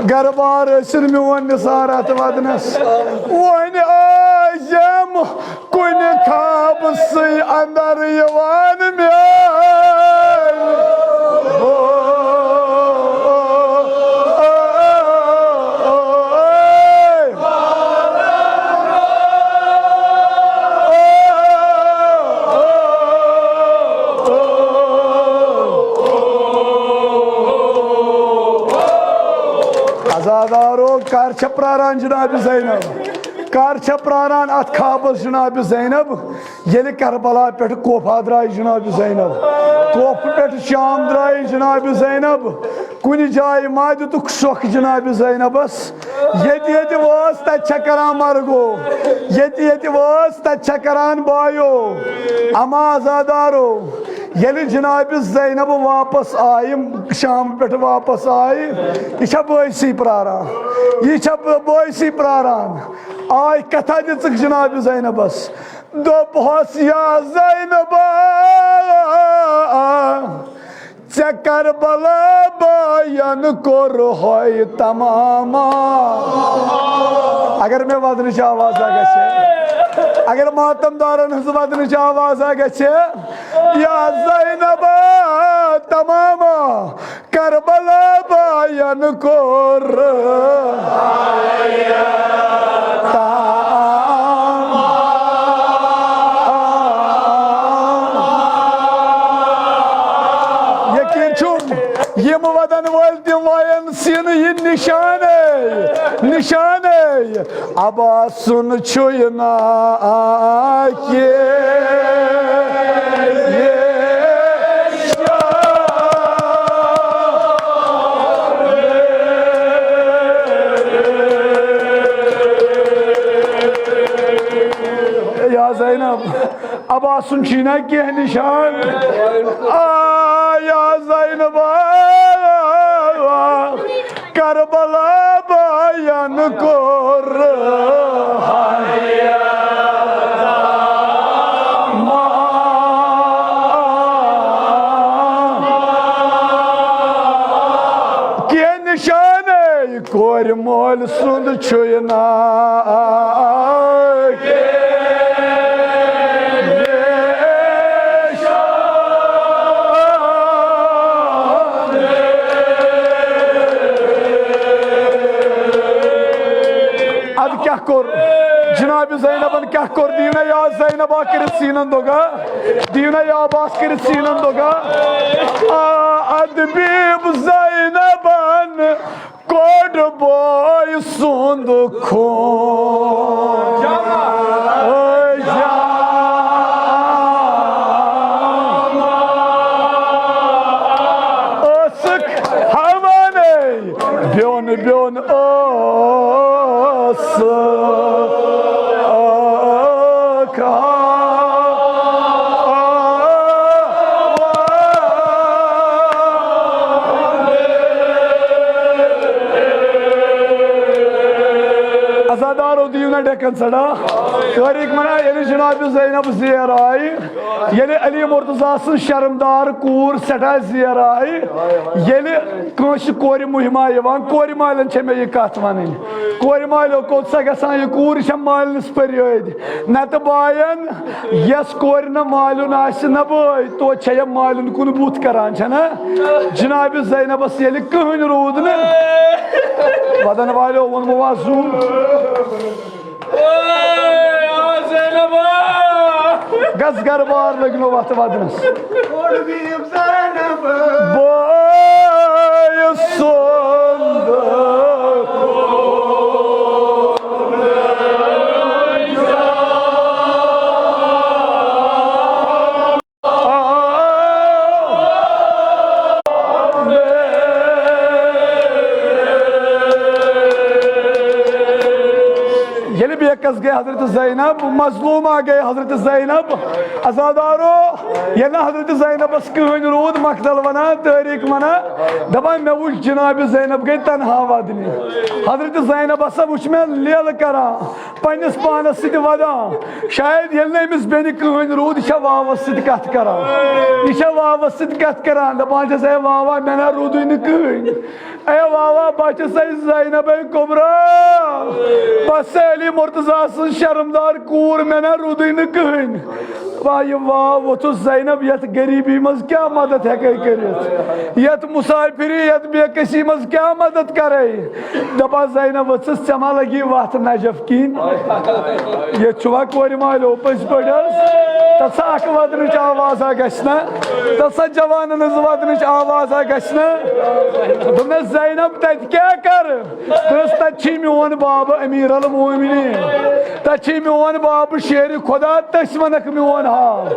گرٕ بار ٲسِن میون نثار اتھ ودنس۔ وۄنۍ ٲسۍ یِم کُنہِ خابہٕ سٕے اندر یِوان میٲنۍ۔ عزادارو، کر چھےٚ پراران جناب زینب؟ کر چھےٚ پراران اتھ خابس جناب زینب؟ ییٚلہِ کربلا پٮ۪ٹھ کوفہ درٛاے جناب زینب، کوفہ پٮ۪ٹھ شام درٛاے جناب زینب، کُنہِ جایہِ ما دِتُکھ سۄکھ جناب زینبس؟ ییٚتہِ ییٚتہِ وٲژ تتہِ چھےٚ کران مرگو، ییٚتہِ ییٚتہِ وٲژ تتہِ چھےٚ کران بایو۔ اما عزادارو، ییٚلہِ جناب زینب واپس آیہِ، شام پٮ۪ٹھ واپس آیہِ، یہِ چھےٚ بٲیسٕے پراران، یہِ چھےٚ بٲیسٕے پراران۔ آے کتھا دِژٕکھ جناب زینبس، دوٚپہَس، یا زینبا، ژےٚ کربلا باین کوٚر ہۄے تماما۔ اگر مےٚ ودنٕچ آوازا گژھِ، اگر ماتم دارن ہٕنٛز ودنٕچ آوازا گژھِ، یا زینبا تماما، کربلا باین کوٚر۔ یقین چھُم، یِم ودن وٲلۍ تِم وایَن سیٖنہٕ یہِ نِشانَے، نِشانَے۔ عباسُن چھُے ناو کہِ یا زینب، عباسُن چھُے نا کینٛہہ نِشان؟ آ، یا زینب، آ، کربلا باین کوٚر۔ کینٛہہ نِشانَے کورِ مٲلۍ سُنٛد چھُے ناو۔ ادٕ کیٛاہ کوٚر جناب زینبن، کیٛاہ کوٚر؟ دِیِو نا یا زینبا کٔرِتھ سیٖنن دۄگا، دِیِو نا یا عباس کٔرِتھ سیٖنن دۄگا۔ آ، ادٕ بیٖب زینبن کوٚڑ بٲے سُنٛد خوٗن۔ ٲسٕکھ ہاوانَے بیوٚن بیوٚن ٲسٕکھ۔ عزادارو، دِیِو نا ڈٮ۪کن ژھڑا۔ تٲریٖخ وَنان، ییٚلہِ جناب زینب زیر آیہِ، ییٚلہِ علی مرتضیٰ سٕنٛز شرمدار کوٗر سٮ۪ٹھاہ زیر آیہِ، ییٚلہِ کٲنٛسہِ کورِ مُہِما یِوان، کورِ مالٮ۪ن چھےٚ مےٚ یہِ کتھ ونٕنۍ۔ کورِ مالیو، کوٚت سا گژھان یہِ کوٗر؟ یہِ چھےٚ مالِنِس پٔریٲدۍ۔ نتہٕ باین، یس کورِ نہٕ مالیُن آسہِ نہ بٲے، توتہِ چھےٚ یہِ مالِن کُن بُتھ کران، چھےٚ نہ؟ جناب زینبس ییٚلہِ کٕہٕنۍ روٗد نہٕ، ودن والیو ووٚنمو وازُن۔ اے، آ زینبا! گژھ گرٕ بار، لٔگۍ نہٕ وتھ ودنس۔ بٲے سُنٛد ییٚلہِ بیکس گٔے حضرت زینب، مظلومہ گٔے حضرت زینب، عزادارو، ییٚلہِ نہٕ حضرت زینبس کٕہٕنۍ روٗد، مقتل ونان، تٲریٖخ ونان، دپان، مےٚ وُچھ جناب زینب گٔے تنہا ودنہِ۔ حضرت زینب ہسا وُچھ مےٚ لیلہٕ کران، پننِس پانس سۭتۍ ودان۔ شاید ییٚلہِ نہٕ أمِس بیٚنہِ کٕہٕنۍ روٗد، یہِ چھےٚ واوس سۭتۍ کتھ کران۔ یہِ چھےٚ واوس سۭتۍ کتھ کران، دپان چھس، اے واوا، مےٚ نہ روٗدُے نہٕ کٕہٕنۍ۔ اے واوا، بہٕ چھسے زینبے کبریٰ، بہٕ چھسے علی مرتضیٰ سٕنٛز شرمدار کوٗر، مےٚ نہ روٗدُے نہٕ کٕہٕنۍ۔ واہ، یہِ واو ووٚتھُس زینب، یتھ غریبی منٛز کیٛاہ مدد ہیٚکے کٔرِتھ؟ یتھ مسافری، یتھ بے کسی منٛز کیٛاہ مدد کرے؟ دپان زینب ؤژھٕس، ژےٚ ما لگی وتھ نجف کِنۍ؟ ییٚتہِ چھُوا کورِ مالیو پٔزۍ پٲٹھۍ حظ؟ تتھ سا اکھ ودنٕچ آوازا گژھِ نا؟ تتھ سا جوانن ہٕنٛز ودنٕچ آوازا گژھِ نا؟ دوٚپمس، زینب، تتہِ کیٛاہ کرٕ؟ دوٚپمس، تتہِ چھُے میون بابہٕ امیر المومنین، تتہِ چھُے میون بابہٕ شیر خدا، تٔسۍ ونکھ میون حال۔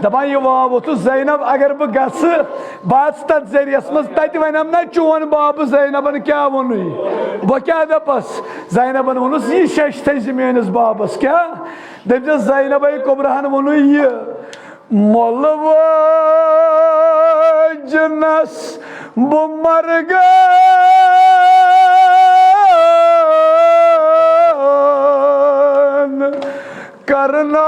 دپان، یہِ واو ووٚتھُس زینب، اگر بہٕ گژھٕ، بہٕ آسہٕ تتھ ذٔریعس منٛز، تتہِ ونم نا چون بابہٕ زینبن کیٛاہ ووٚنُے، بہٕ کیٛاہ دپس؟ زینبن ووٚنُس، یہِ شیٚچھ تھٲے زِ میٲنِس بابس۔ کیٛاہ؟ دٔپۍزٮ۪س، زینبے کبریٰ ہن ووٚنُے یہِ، مۄلہٕ وٲجنس بہٕ مرگن کرنا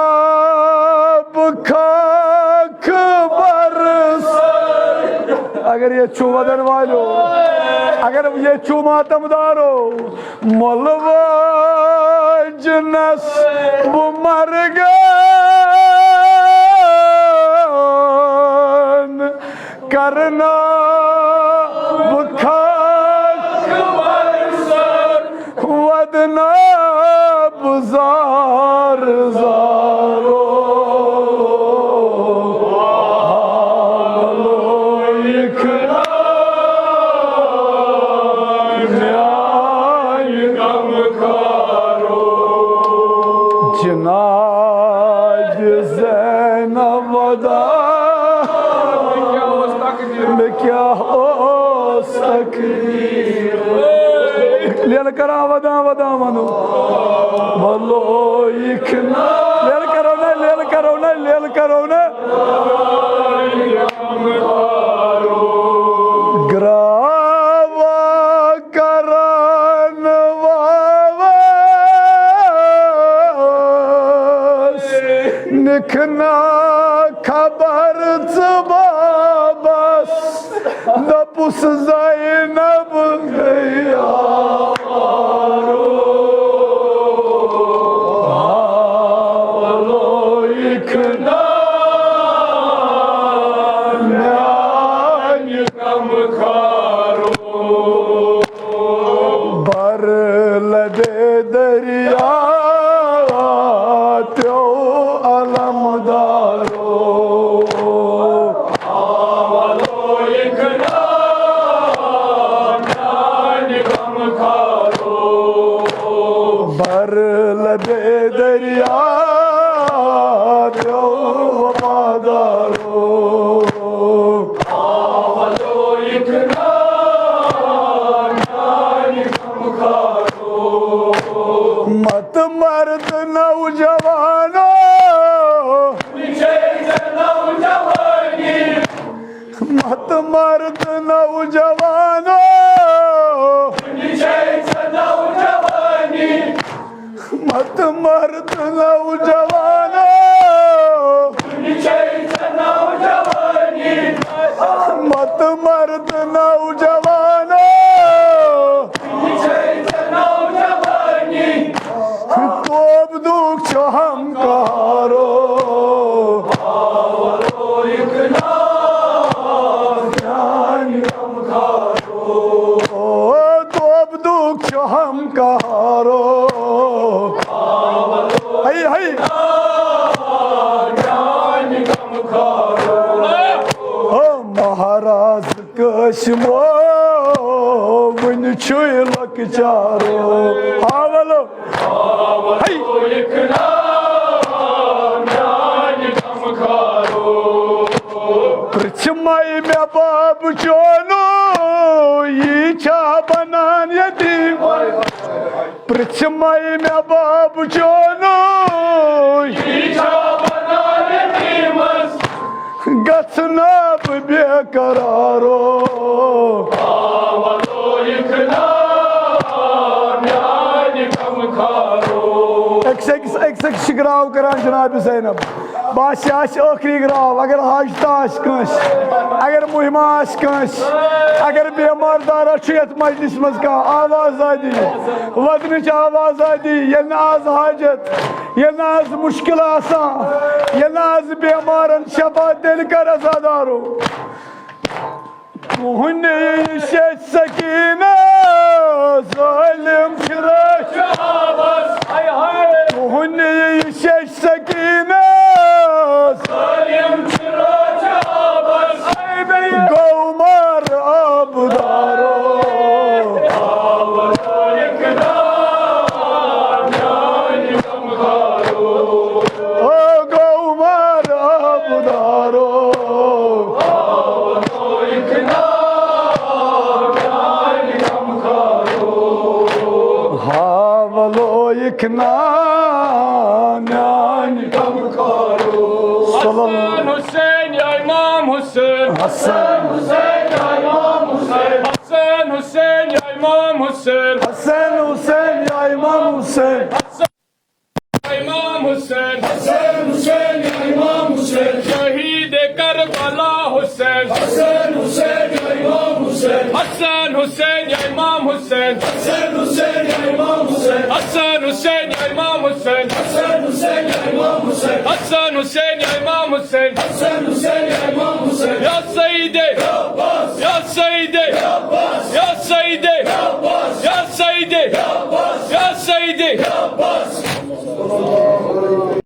بہٕ خاکھ برس۔ اگر ییٚتہِ چھُ ودن والیو، اگر ییٚتہِ چھُ ماتم دارو، مۄلہٕ وٲجنس بہٕ مرگن کرنا بہٕ خاکھ ودنا بہٕ زار زارو۔ حملو یکھنا میانہِ غمخارو۔ جناب زینب ودا، مےٚ کیٛاہ اوس تقدیٖر۔ لیلہٕ کران ودان ودان ونو، ولو یکھنا۔ لیلہٕ کرو نا، لیلہٕ کرو نا، لیلہٕ کرو نا۔ گراوا کران واوس، نکھنا خبر ژٕ بابس۔ دوٚپُس، زینب گٔے آوارو۔ آولو یکھنا میانہِ غمخارو۔ بر لبے دریا پیو علمدارو۔ آولو یکھنا میانہِ غمخارو۔ بر لبے دریا پیو وفادارو۔ آولو یکھنا میانہِ غمخارو۔ مت مرد نوجوانو، مت مرد نوجوانو، نوجوانی۔ مت مرد نوجوانو، مت مرد نوجوانو، توب دوک چھ ہم کارو۔ او توب دوک چھ ہم کارو۔ ہئی ہئی۔ او مہراز قاسمو، وُنہِ چھُے لۄکچارو۔ ہاولو۔ ہئی۔ پرٛژھمَے مےٚ باب چونو، یہِ چھا بنان یتیٖم؟ پرٛژھمَے مےٚ باب چونو، گژھٕ نا بہٕ بے قرارو۔ أکِس أکِس، أکِس أکِس چھِ گراو کران جناب زینب۔ بس، یہِ آسہِ ٲخری گراو۔ اگر حاجت آسہِ کٲنٛسہِ، اگر مُہِم آسہِ کٲنٛسہِ، اگر بیمار دارا چھُ یتھ مجلس منٛز کانٛہہ، آواز آ دی، ودنٕچ آواز آ دی، ییٚلہِ نہٕ آز حاجت، ییٚلہِ نہٕ آز مُشکل آسان، ییٚلہِ نہٕ آز بیمارن شفا، تیٚلہِ کر عزادارو۔ تُہُنٛد یہِ چھےٚ سکیٖنہ، ظٲلِم چھِ رٲچھ۔ تُہُنٛد یہِ چھےٚ سکیٖنہ، گوٚو مار آبدارو۔ او گوٚو مار آبدارو۔ ہاولویِک نا میانہِ غمخارو۔ صلی اللہ۔ حسن حسین یا امام حسین۔ حسن۔ حسن حسین یا امام حسین۔ حسن حسین یا امام حسین۔ حسن حسین یا امام حسین۔ امام حسین۔ حسن حسین یا امام حسین۔ شہید کربلا حسین۔ حسن حسین یا امام حسین۔ حسن حسین یا امام حسین۔ حسن حسین یا امام حسین۔ حسن حسین یا امام حسین۔ حسن حسین یا امام حسین۔ حسن حسین یا امام حسین۔ حسن حسین یا امام حسین۔ یا سیدے۔ یا عباس۔ یا سیدے۔ یا عباس۔ یا سیدے۔ یا عباس۔ یا سیدے۔ یا عباس۔ یا سیدے۔ یا عباس۔